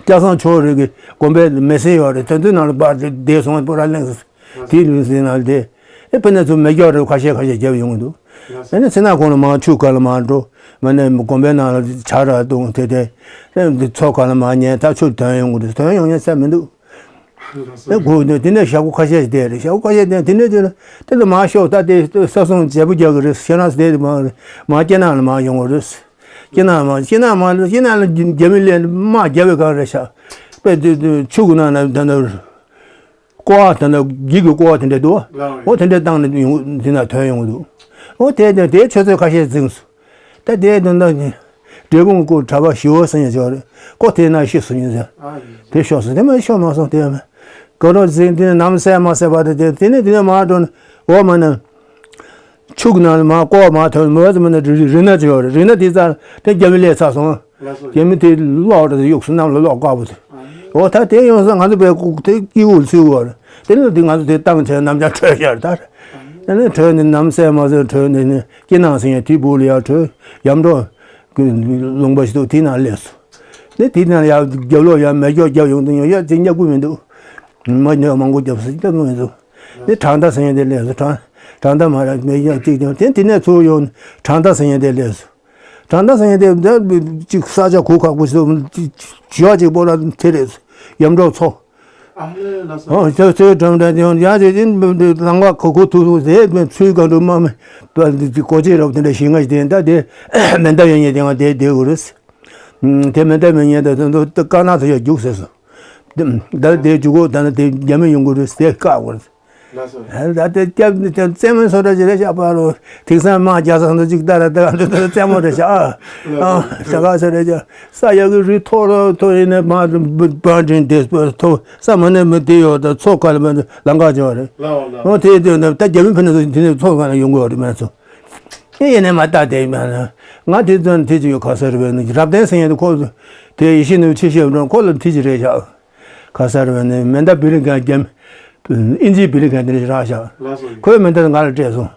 སྐྱ་སང་ཕྱོགས་རིག་གི་དགོན་པའི་མི་སེར་ཡོད་རེད་དེ་ཚོའི་ནང་ལ་པར་དེ་བསྡད་སོང་པོ་ར་གླེང་སོང་དེའི་ལུས་སེམས་ནང་དེ། ཨེ་ཕ་ནས་ཚུར་མེ་སྒྱོགས་རེ་ཁ་ཤས་ཁ་ཤས་བརྒྱབ་ཡོང་གི་འདུག་ཨེ་ནས་ཚེ་ན་ཁོང་ལ་མར་ཆུ་ཁ་ལ་མར་འགྲོ། མ་ནས་དགོན་པའི་ནང་ལ་ཇ་ར་བཏུང་དེ་དེ། ཨེ་འདི་མཚོ་ཁ་ལ་མར་ཉལ་ད་ཆུ་དོན་ཡོང་གི་འདུག་དོན་ཡོང་ཉན་ས་མི་འདུག་ཨེ་སྒུག་འདུག་དེ་ནས་ཞག་པོ་ཁ་ཤས་ཤིག་བསྡད་རེད་ཞག་པོ་ཁ་ཤས་བསྡད་དེ་ནས་དེ་ལ་དེ་ལ་མར་ཤོག་ད་དེ་ས་སྲུང་བྱེད་པོ་རྒྱག་གི་རེད་ཤེས་ན་དེ་མར་མར་སྐྱེ་ནག་ལ་མར་ཡོང་གི་རེད། སྐྱེ་ནག་མར་སྐྱེ་ནག་མར་སྐྱེ་ནག་ལ་རྒྱ་མི་ལས་དམག་རྒྱབ་པའི་སྒང་རེད་ཤག་དཔེ་དེ་ཆུ་གི་ནང་ན་ད་ནི། ཀོ་བ་དེ་འདྲ་འགྱིག་གི་ཀོ་བ་དེ་འདྲ་འདུག་བ། ལགས་འོ་དེ་འདྲ་བཏང་ནས་ཡོང་དེ་ན་ཐོན་ཡོང་གི་འདུག་འོ་དེ་དེ་དེའི་ཆུ་ཚོད་ཁ་ཤས་འཛིངས་སོང་། ད་དེའི་དོན་དག་ནི་འབྲས་སྤུངས་སྐུ་གྲྭ་པ་ཞི་བ་ཟེར་མཁན་ཅིག་ཡོད་རེད་ཁོ་དེ་ན་ཤི་སོང་ཡིན་ཟེར། དེ་ཤོར་སོང་དེ་མ་ཤོར་མ་སོང་དེ་མ་ག་རོ་འཛིངས་དེ་ནི་ནམ་གསལ་མ་གསལ་བ་དེ་དེ་དེ་ནས་དེ་ནས་མར་འགྲོ་ནས་འོ་མ་ནི་ཆུ་གི་ནང་ལ་མར་ཀོ་བ་མར་ཐོན་མོ་ཙམ་ནི་རི་རི་ན་ཅིག་ཡོད་རེད་རི་ན་དེ་རྩར་དེ་རྒྱ་མི་སླེབས་ཚར་སོང་། རྒྱ་མི་དེ་གློག་རེད་གཡུགས་སུ་གནམ་ལ་གློག་དཀར་པོ་དེ། འོ་ད་དེ་ཡོང་ས་ང་ཚོ་བས་ལྐུགས་དེ་སྐྱིད་པོ་ལ་ཚུད་དགོས་རེད། དེ་ནས་དེ་ང་ཚོ་དེ་བཏང་བྱས་ནམ་ཅང་བྲོས་ཤར་ད་རེད། དེ་ནས་བྲོས་ནས་ནམ་གསལ་མ་གསལ་བྲོས་ནས་ནས་སྐྱིད་སྣང་ཟེར་ཡང་དེའི་སྦུག་ལ་ཡར་བྲོས་ཡམ་འགྲོ། ལུང་པ་ཞིག་འདུག་དེའི་ནང་སླེབས་སོང་། ནས་དེའི་ནང་ཡར་རྒྱབ་ལོག་ཡར་མེ་སྒྱོགས་རྒྱབ་ཡོང་དུས་ཡང་ཡར་ཅིག་ཉལ་དགོས་མི་འདུག་མ་ཉལ་མང་པོ་རྒྱབ་སོང་ཅིག་ལྟ་དགོས་མི་འདུག་ནས་གྲང་ཟླ་ཟེར་ཡང་དེ་སླེབས་སོང་གྲང་གྲང་ཟླ་མ་ར་མེ་སྒྱོགས་ཅིག་ཀྱང་དེ་དེ་ནས་ཚུར་ཡོང་གྲང་ཟླ་ཟེར་ཡང་དེ་སླེབས་སོང་། གྲང་ཟླ་ཟེར་ཡང་དེ་འདི་གཅིག་ས་ཆ་གུ་ཁག་པོ་ཞིག་འདུག་བྱི་བ་གཅིག་པོ་ལ་དེ་རེད། ཡམ་འགྲོ་ཚོ། ཨ་ལེ་ལ་སོ། ཨོ་ཚོ་ཚོའི་གྲམ་འདྲ་དེ་ཡང་ཡང་དེ་དེ་ལང་བ་གུ་གུ་ཐུག་ཐུག་ཟེར་ཚུལ་གང་འགྲོ་མ་མི་གོ་ཆེ་རབ་དེ་འདྲ་ཞིག་ང་ཞིག་དེ་འདྲ་དེ་མེ་མདའ་ཡོད་ཉེ་དེ་ང་དེ་དེ་གུ་རེད། དེ་མེ་མདའ་མེད་ཉེ་དེ་དེ་འདུག་དཀར་ནག་ཚོ་ཡ་རྒྱུགས་ཟེར་སོང་། དེ་ད་དེ་རྒྱུག་གོ་ད་ནི་དེ་རྒྱ་མི་ཡོང་གི་རེད་དེ་བཀག་གོ་རེད། ལགས་སོ། ད་ལྟ་སྐྱབས་འདི་ལྟར་རྩེད་མོ་སོ་འདྲ་ཅིག་རེད་ཤག་པ་རོ། དེང་སང་དམག་རྒྱག་ས་འདི་ཅིག་ལྟ་ར་ལྟ་འདི་ལྟར་རྩེད་མོ་རེད་ཤག་ཨ། ཨ་ས་ག་ས་རེད་ཤག་ས་ཡ་གི་རི་མཐོ་རུ་མཐོ་ཡིན་ནས་མ་བང་ཀྲིན་དེ་མཐོ་ས་མ་ནས་མི་དེ་ཡོད་ད་མཚོ་ཁ་ལ་མ་ལང་ཀ་ཅིག་རེད། ལའོ་ལའོ། འོ་དེ་དེ་ད་རྒྱ་མི་ཕན་ཚུན་དེ་ནས་མཚོ་ཁ་ལ་ཡོང་གི་ཡོད་རེད་མ་ཚོ། ཨེ་ཡིན་ནས་མ་ལྟ་དེ་མ་ང་དེ་ཚོ་དེ་ཅིག་ཡོད་ག་ས་རེད་བས་ནི་རབ་བརྟན་ཟེར་ཡས་དེ་ཁོ་དེ་ཡེ་ཤེས་ནུས་ཆེ་ཤེས་འགྲོ་ཁོ་ལ་དེ་ཅིག་རེད་ཤག་ག་ས་རེད་བས་ནི་མེ་མདའ་བེ་རི་ཀན་རྒྱ་མི། ཨིན་ཇིའི་བེ་རི་ཀན་དེ་འདྲ་ཞིག་རག་ཤག་ལགས་སོ། ཁོའི་མེ་མདའ་ང་ལ་སྤྲད་སོང་།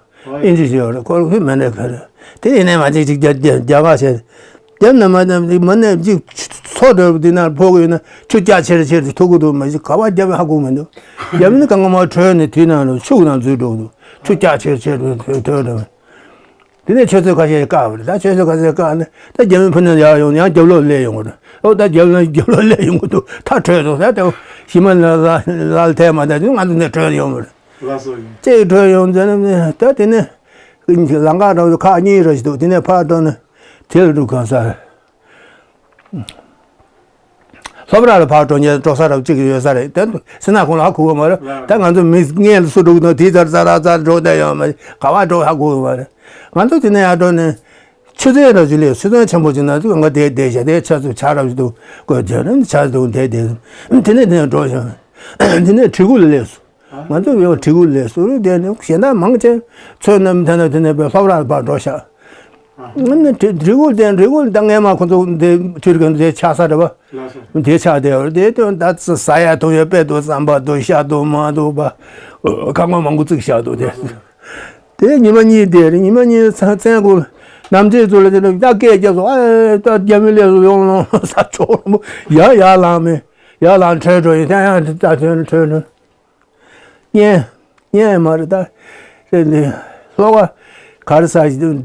ཨིན་ཇི་ཞིག་ཡོད་རེད་ཁོ་ཁོའི་མེ་མདའ་ག་རེད། དེ་ཡིན་ནའི་མ་ཅིག་ཅིག་རྒྱ་རྒྱ་རྒྱ་ག་བྱས། རྒྱབ་ན་མ་ནས་མ་ནས་ཅིག་མཚོ་འདྲ་བོ་དེ་ན་ཕོག་གི་ཡོད་ན་ཆུ་རྒྱ་ཆེར་ཆེར་དེ་ཐུག་གི་འདུག་མ་ཅིག་ག་བ་རྒྱབ་ཧ་གོ་མི་འདུག་རྒྱབ་ནི་གང་ག་མ་བྲོས་ནས་དེ་ན་ལ་ཆུ་ནང་འཛུལ་འགྲོ་གི་འདུག་ཆུ་རྒྱ་ཆེར་ཆེར་དུ་ཐོས་འགྲོ། དེ་ནས་ཆུ་ཚོད་ཁ་ཤས་བཀག་པ་རེད། ད་ཆུ་ཚོད་ཁ་ཤས་བཀག་ནས་ད་རྒྱ་མི་ཕུ་ནས་ཡར་ཡོང་ཡང་རྒྱབ་ལོགས་སླེབས་ཡོང་གི་རེད། ཨོ་ད་རྒྱབ་ལོགས་རྒྱབ་ལོགས་སླེབས་ཡོང་གི་འདུག་ད་བྲོས་སོང་ད་ལྟ་ཞི་མ་ལ་ལ་ལ་ཐལ་མ་ད་དུང་ང་ཚོ་ནས་བྲོས་ཡོང་གི་རེད། ལགས་སོ་ཡིན། ཅེས་བྲོས་ཡོང་ཟེར་ནས་ད་དེ་ནས་ལང་ཀ་འགྲོ་ཁག་གཉིས་རེ་ཞིག་འདུག་དེ་ནས་ཕར་འགྲོ་ནས་དེ་ལ་འགྲོ་གང་ས། ལྷོ་བྲག་ལ་ཕར་འགྲོ་མཁན་འགྲོ་ས་རབ་གཅིག་ཡོད་ས་རེད་དེ་སེ་ན་ཁོང་ལ་ཧ་གོ་གི་མ་རེད། ད་ང་ཚོ་མི་སྔན་ལ་སུ་འགྲོ་གི་འདུག་དེའི་ཚར་ཚར་ཚར་འགྲོ་བསྡད་ཡོད་མ་རེད། ག་བ་འགྲོ་ཧ་གོ་གི་མ་རེད། ང་ཚོ་དེ་ནས་ཡར་འགྲོ་ནས་ཆུ་ཚན་རབ་ཅིག་སླེབས་ཆུ་ཚན་ཆེན་པོ་ཅིག་ན་དུས་ང་དེ་བསྡད་བཞག་དེའི་ཆ་ཚུར་ཆ་རབ་ཅིག་འདུག་དགོས་བྱས་ནས་ཆ་ཚུར་དེ་བསྡད་དེ་ནས་དེ་ནས་འགྲོ་བཞག་དེ་ནས་གྲི་གུ་ལ་སླེབས་སོང་། ང་ཚོ་ཡང་གྲི་གུ་ལ་སླེབས་སོང་དེ་ནས་གཞན་དག་མང་ཆེ་ཚོས་རྣམས་དེ་ནས་དེ་ནས་པའི་ལྷོ་བྲག་ལ་ཕར་འགྲོ་ཤག་ནི་དྲི་དྲི་གུ་དེ་དྲི་གུ་ད་ངས་མ་ཁོ་ཚོ་དེ་ཐུར་གི་དེ་ཆགས་ས་རེད་པ། དེ་ཆགས་དེ་བར་དེ་དོན་ད་ས་ཡ་ཐུང་ཡོད་པས་དུ་བསམ་པ་དུ་ཤ་དུ་མ་དུ་པ། ཁ་ངོ་མང་པོ་བཙུགས་བཞག་འདུག་དེ། དེ་ཉི་མ་གཉིས་དེ་རེད། ཉི་མ་གཉིས་ཚ་ཚན་ཁུ་ནམ་ཚེས་ཚོ་ལ་དེ་ལ་ད་སྐད་རྒྱབ་སོང་། ཨ་ད་རྒྱ་མི་ལས་སུ་ཡོང་ལོང་ས་ཆོག་མོ་ཡ་ཡ་ལང་མེ་ཡ་ལང་ཁྲོས་འགྲོ་ཡིན། ད་ཡང་ད་ཐོན་ཁྲོས་ནོ། གཉན། གཉན་མ་རེད་ད། དེ་འདི་ལྷོ་ཁ་ག་རེ་ས་ཞིག་འདུག་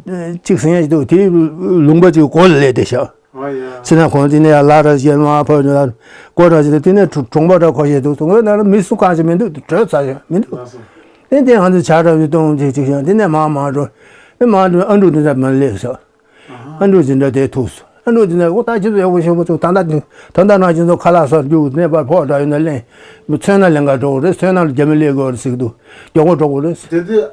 གཅིག་ཟིན་ཡ་ཞིག་འདུག་དེའི་ལུང་པ་ཅིག་གོ་ལ་ལས་དེ་ཤག་ཨ་ཡ། ཚེ་ན་ཁོང་དེ་ནས་ཡར་ལ་ར་བཞིན་མ་ཕར་ནས་ལ་སྐོར་ར་བཞིན་དེ་ནས་གྲོང་པ་འདྲ་ཁོ་བཞིན་འདུག་དེ་ན་མི་སུ་གང་ཞིག་མི་འདུག་བྲོས་ཚར་ཞིག་མི་འདུག་དེ་དེ་ང་ཚོ་ཇ་ར་བཞིན་གཏོང་ཅིག་ཅིག་ཞིག་དེ་ནས་མ་མ་འགྲོ། དེ་མ་འགྲོ་ཨ་འབྲུག་དེ་འདྲ་མ་སླེབས་ཤག་ཨ་འབྲུག་དེ་འདྲ་དེ་ཐུག་སོང་། ཨ་འབྲུག་དེ་འདྲ་འོ་ད་ཁྱེད་ཚོ་ཡག་པོ་ཞེ་པོ་བྱུང་། ད་ལྟ་ད་ལྟ་ན་ཁྱེད་ཚོ་ཁ་ལག་ཟ་རྒྱུ་གནས་པར་ཕོག་འདྲ་ཡོད་ན་ལེན། མཚོན་ན་ལེན་ག་འགྲོ་དགོས་རེད། མཚོན་ན་རྒྱ་མི་སླེབས་དགོས་རེད་ཟེར་གི་འདུག་མགྱོགས་པོ་འགྲོ་དགོས་རེད། དེ་དུས་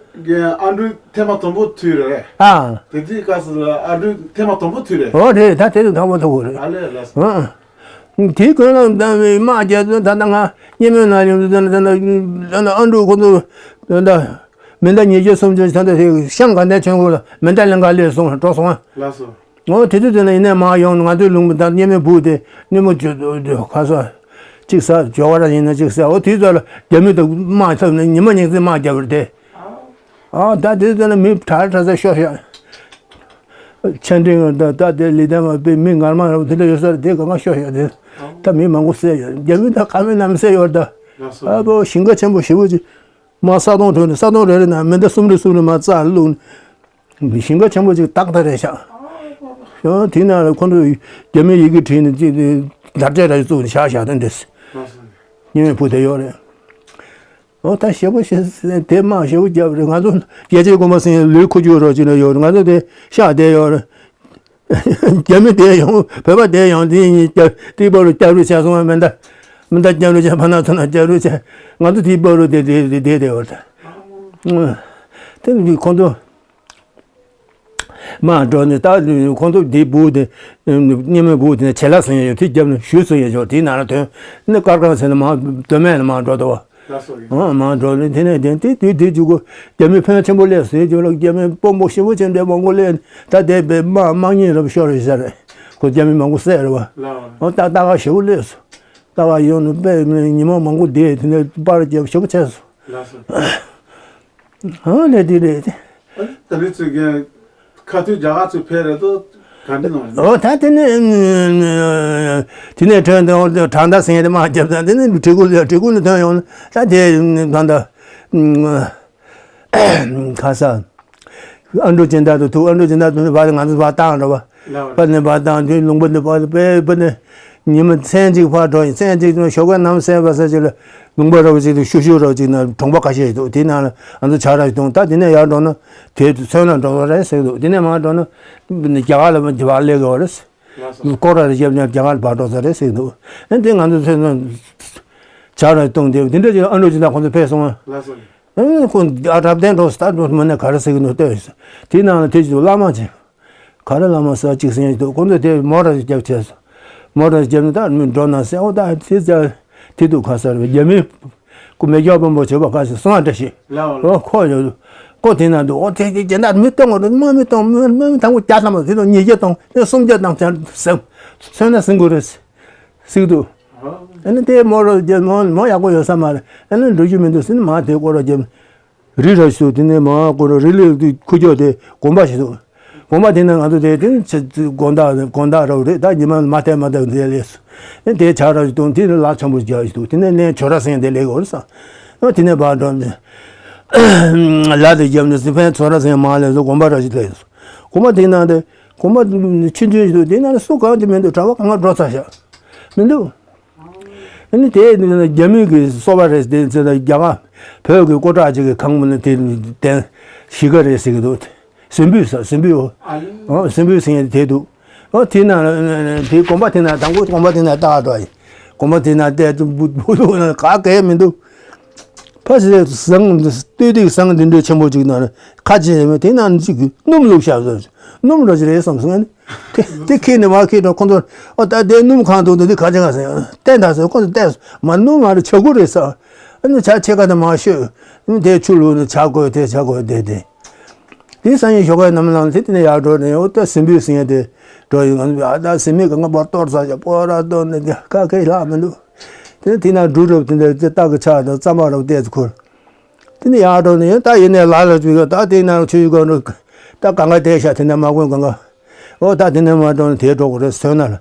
ཨ་འབྲུག་ཐེངས་མ་དང་པོ་ཐུག་རེད། ཨ། དེ་དུས་སྐབས་སུ་ཨ་འབྲུག་ཐེངས་མ་དང་པོ་ཐུག་རེད། ཨོ་རེད། ད་དེ་དུས་དང་པོ་ཐུག་རེད། ཨ་ལས་ལ། ཨ། དེའི་སྐོར་ལ་ད་དམག་རྒྱག་ཚུལ་ད་ལྟ་ང་སྙེ་མོའི་ནང་ཡོང་དུས་ད་ལྟ་ཨ་འབྲུག་ཁོ་ཚོ་ད་ལྟ་མེ་མདའ་ཉིས་བརྒྱ་སུམ་ཅུ་ད་ལྟ་དེ་ཤང་ག་ནས་ཁྱོན་གོ་ལ་མེ་མདའ་ལེན་ག་སླེབས་སོང་། འགྲོ་སོང་ཨ། ལགས་སོ། ཨོ་དེ་དུས་དེ་ན་ཡིན་ནའི་མ་ཡོང་ང་ཚོའི་ལུང་པ་དང་སྙེ་མོའི་སྦུག་དེ་སྙེ་མོ་ཇོ་ཁ་ས་གཅིག་ས་ཇོ་བ་ར་ཡིན་ན་གཅིག་ས། ཨོ་དེའི་ཚོ་ལ་རྒྱ་མི་དང་དམག་འཐབ་ནས་ཉི་མ་ཉིན་མཚན་དམག་རྒྱབ་པ་རེད་དེ། ཨ་ད་དེ་དུས་ན་མི་གྲ་གྲ་ས་ཤོར་ཤག་ཆ་འཕྲིན་ད་ད་དེ་ལི་ཐན་མ་པའི་མི་ངར་མ་ར་དེ་འདྲ་ཡོད་ས་རེད། དེ་གང་ག་ཤོར་ཤག་དེ་ད་མི་མང་པོ་བསད་ཡོད། རྒྱ་མི་ད་ཁ་མེད་ནམ་བསད་ཡོད་ད། ལགས་སོ། ཨ་ཕོ་ཞིང་ཁ་ཆེན་པོ་ཞེ་པོ་ཅིག་མ་ས་དོང་གྲོལ་ནས་ས་དོང་རེ་རེ་ན་མེ་མདའ་གསུམ་རེ་གསུམ་རེ་མ་རྩ་བླུགས་ནས། ཞིང་ཁ་ཆེན་པོ་ཅིག་ཏག་ཏག་རེད་ཤག་ཡང་དེ་ན་ཁོ་ཚོ་རྒྱ་མིའི་ཡི་གེ་བྲིས་ནས་ཅིག་དར་ལྕོག་ར་ཅིག་བཙུགས་ནས་བཞག་བཞག་དོན་དེ། སྙེ་མའི་སྦུག་དེ་ཡོད་རེད། ཨོ་ད་ཞེ་པོ་ཞེ་དེ་དམག་ཞེ་པོ་བརྒྱབ་རེད། ང་ཚོ་རྒྱལ་གཅེས་གོང་མ་ཟེར་ཡ་ལུས་ཁུ་བྱུག་རོགས་ཅིག་ན་ཡོད་རེད། ང་ཚོ་དེ་ཤག་བསྡད་ཡོད་རེད། རྒྱ་མི་བསྡད་ཡོང་། བོད་པ་བསྡད་ཡོང་། དེ་ཡིན་སྐྱབས་དེའི་བར་དུ་སྐྱབས་རུ་བྱས་སོང་བ་མེ་མདའ། མེ་མདའ་སྐྱབས་རུ་བྱས། ཕ་ན་ཚོ་ན་སྐྱབས་རུ་བྱས། ང་ཚོ་དེའི་བར་དུ་དེ་དེ་དེ་བསྡད་བསྡད་ཡོད་རེད། དེ་ཁོང་ཚོ་མར་འགྲོ་ནས་ད་ཁོང་ཚོ་དེའི་སྦུག་དེ་སྙེ་མའི་སྦུག་དེ་ནས་བྱེ་ལ་ཟེར་ཡ་ཡོད། དེ་རྒྱབ་ནས་ཞུ་ཟེར་ཡ་ཡོད། དེའི་ནང་ལ་དོན་ནི་དཀར་དཀར་ཟེར་ནས་མར་མདོ་སྨད་ལ་མར་འགྲོ་འདུག་བ། ལགས་སོ། ཨང་མར་འགྲོ་ནས་དེ་ནས་དེ་དེ་དུས་དེ་འཇུག་གོ། རྒྱ་མི་ཕོན་ཆེན་པོ་སླེབས་ཟེར་འཇུག་ལ་རྒྱ་མི་དཔོན་པོ་ཞེ་པོ་ཅན་འདྲ་མང་པོ་སླེབས། ད་དེ་བས་དམག་དམག་ཉིན་རབ་ཤོར་རེད་ཟེར་རེད། ཁོ་རྒྱ་མི་མང་པོ་བསད་རེད་བ། ལགས། ཨང་ད་ལྟ་ག་ཞེ་པོ་སླེབས་སོང་། ལྟ་བ་ཡོང་ནས་དཔེ་ཉི་མ་མང་པོ་བསྡད། དེ་ནས་པར་རྒྱབ་ཞེ་པོ་བྱས་སོང་། ལགས་སོ། ཨ་ལས་དེ་རེད། ད་ནི་ཚུལ་གྱིས་ཁ་ཐུག་རྒྱ་གར་ཚུར་ཕེབས་རེད་དོ། ག་འདྲ་གནང་རེད། ཨོ་ད་དེ་ནས་དེ་ནས་ཐོན་ཏེ་དྲང་ད་ཟེར་ཏེ་མར་རྒྱབ་ད་དེ་ནས་གྲི་གུ་ལ་གྲི་གུ་ནས་ཐོན་ཡོང་ན་ད་དེ་ད་ད། ཁ་ས། ཨ་འབྲུག་སྦྱིན་བདག་ཏུ་ཐུག་ཨ་འབྲུག་སྦྱིན་བདག་ཏུ་ནི་བ་ང་ཚོ་བ་བཏང་ར་བ། ལགས། བ་ནི་བ་བཏང་དུས་ལུང་པ་འདི་བ་དཔེ་བ་ནི་ཉི་མ་མཚན་གཅིག་ཕར་འགྲོ་ཡིན། མཚན་གཅིག་ཏུ་ཞོགས་ཀས་གནམ་སེར་བ་ས་ཅིག་ལ་ལུང་པ་ར་བ་ཅིག་ཏུ་ཤུ་ཤུ་ར་བ་ཅིག་ན་གྲོང་པ་ཁ་ཤས་ཤིག་འདུག་དེའི་ནང་ལ་ང་ཚོ་ཇ་ར་ཞིག་འཐུང་། ད་དེ་ནས་ཡར་འགྲོ་ན་དེ་མཚོན་ན་འགྲོ་ས་རེད་ཟེར་འདུག་དེ་ནས་མར་འགྲོ་ན་རྒྱ་གར་ལ་བ་སླེབས་དགོས་རེད། ལགས་སོ། སྐོར་ར་རེ་བརྒྱབ་ནས་རྒྱ་གར་ལ་བར་འགྲོ་ས་རེད་ཟེར་འདུག་ཨ་དེ་ང་ཚོ་མཚོན་ན་ཇ་ར་འཐུང་དེ་འདི་འདྲ་ཅིག་ཨ་འབྲུག་སྦྱིན་བདག་ཁོང་ཚོ་ཕེབས་སོང་ང་། ལགས་སོ། ཨ་ཁོ་ཨ་རབ་བརྟན་འགྲོ་སྟབས་མ་ནས་ག་རེ་ཟེར་གི་འདུག་ལྟོས། དེའི་ནང་ལ་དེ་ཅིག་བླ་མ་ཅིག་ག་རེ་བླ་མ་ཟེར་ཅིག་ཟེར་ཡ་ཅིག་འདུག་ཁོང་ཚོས་དེ་མོ་ར་ཅིག་རྒྱབ་བྱས་སོང་། མོ་ར་རྒྱབ་ནས་ད་མི་འགྲོ་ན་ཟེར། ཨོ་ད་དེ་ཙ་དེ་འདུག་ག་ཟེར་བའི་རྒྱ་མི་ཁོ་མེ་སྒྱོགས་དཔོན་པོ་བྱེད་པ་ག་ཟེར་སོང་ཨ་འདྲ་ཞིག་ལགས། ཨོ་ཁོ་ཡོད། ཁོ་དེ་ན་འདུག་ཨོ་དེ་དེ་རྒྱ་ནག་མི་གཏོང་དགོས་རེད། དམག་མི་གཏོང་མི་མི་དང་པོ་བརྒྱ་ཐམ་པ་དེ་དང་ཉིས་བརྒྱ་གཏོང་དེ་སུམ་བརྒྱ་གཏོང་ཟེར་སོང་ན་ཟིན་དགོས་རེད། ཟེར་གི་འདུག་ཨ་ནི་དེ་མོ་ར་རྒྱབ་མོ་མོ་ཡག་པོ་ཡོད་ས་མ་རེད། ཨ་ནི་འགྲོ་རྒྱུ་མི་འདུག་ཟེར་ནས་མ་དེ་སྐོར་ར་རྒྱབ། རི་ར་ཞིག་འདུག་དེ་ནས་མ་སྐོར་ར་རི་ལི་དེ་ཁུ་ཀྱོག་དེ་དགོན་པ་ཞིག་འདུག་དགོན་པ་དེ་ན་ང་ཚོ་དེ་དེ་ནི་ཆ་དགོན་བདག་དགོན་བདག་ར་རེད། ད་ཉི་མ་མ་བལྟས་མ་བལྟས་དེ་སླེབས་སོང་། ཨ་ནི་དེ་ཇ་ར་ཞིག་འཐུང་དེ་ནི་ལག་འཆང་པོ་རྒྱག་ཞིག་འདུག་དེ་ནས་ནས་ཇོ་ར་ཟེར་དེ་སླེབས་ཡོད་རེད་ས། ཨ་དེ་ནས་བར་འགྲོ་ནས་ལ་དེ་རྒྱབ་ནས་སི་ཕན་ཇོ་ར་ཟེར་མ་སླེབས་སོང་། དགོན་པ་ར་ཞིག་སླེབས་སོང་། དགོན་པ་དེ་ན་དེ་དགོན་པ་ཆུང་ཆུང་ཞིག་འདུག་དེ་ན་སུ་གང་དེ་མི་འདུག་གྲྭ་པ་གང་ག་འགྲོ་ཚར་ཤག་མི་འདུག་ཨ་ནི་དེ་རྒྱ་མི་གི་སོ་པ་རེད། དེ་ཚེ་ན་རྒྱ་གར་བོད་ཀྱི་སྐུ་དྲག་ཅིག་གི་ཁང་མིན་ན་དེ་དེ་གཞིས་ཀ་རེད་ཟེར་གི་འདུག་སྲིན་པོའི་ས་སྲིན་པོའི་འོ། ཨ་ལེ། ཨོ་སྲིན་པོའི་སེང་དེ་འདུག་ཨོ་དེ་ན་དེ་དགོན་པ་དེ་ན་དང་པོ་དགོན་པ་དེ་ན་ལྟ་ག་འགྲོ་ཡིན། དགོན་པ་དེ་ན་བལྟས་ཏེ་འབུ་འབུ་ལུག་ན་ག་གེ་མི་འདུག་ཕ་སི་ཟང་སྟོད་ཐིག་ཟང་འདི་འདྲའི་ཆེན་པོ་ཅིག་ན་ཁ་ཆེ་མེད། དེ་ན་ཅིག་སྣུམ་བླུགས་བཞག་ཟེར། སྣུམ་རོ་ཅིག་རེད་བསམ་སོང་ངས་ནི། དེ་དེ་ཁྱེར་ནས་མར་ཁྱེར་འགྲོ། ཁོང་ཚོར་ཨོ་ད་དེ་སྣུམ་གང་འདུག་འདི་ག་ཅི་ག་ཟེར་བསྟན་དང་ཟེར། ཁོང་ཚོ་བལྟས་སོང་། མ་སྣུམ་མ་རེད། ཇ་ཁུ་རེད་ཟེར། ཨ་ནི་ཇ་ཕྱེད་ཀ་དེ་མར་བཤོས། ཨ་ནི་དེ་ཆུ་བླུགས་ནས་ཇ་བསྐོལ། དེ་ཇ་བསྐོལ་དེ་དེ། དེ་སང་ཉིན་ཞོགས་ཀས་ནམ་ལངས་དེ་དེ་ནས་ཡར་འགྲོ་ནས་འོ་ད་སྲིན་པོའི་སྲིན་ཡ་དེ་འགྲོ་ཡོང་ང་ཨ་ད་སྲིན་མོའི་གང་ག་པར་གཏོར་ཚར་ཤག་པོ་ར་གཏོར་ནས་དེ་ཁ་སྐད་ལྷག་མི་འདུག་དེ་ནས་དེ་ན་འབྲུ་རུབ་དེ་འདྲ་དེ་སྟག་གི་ཆག་དང་རྩམ་པ་རུབ་བལྟས་ཚེ་ཁུར། དེ་ནས་ཡར་འགྲོ་ནས་ཡང་ད་ཡིན་ནས་ལ་ལ་བཅུག་ཡོད་ད་དེ་ན་ཆུ་ཡུ་གང་འགྲོ་ད་གང་ག་བལྟས་ཤག་དེ་ནས་མ་གོན་གང་ག་འོ་ད་དེ་ནས་མ་འགྲོ་ནས་དེ་འགྲོ་དགོས་རེད་ཟོས་ན་ལ།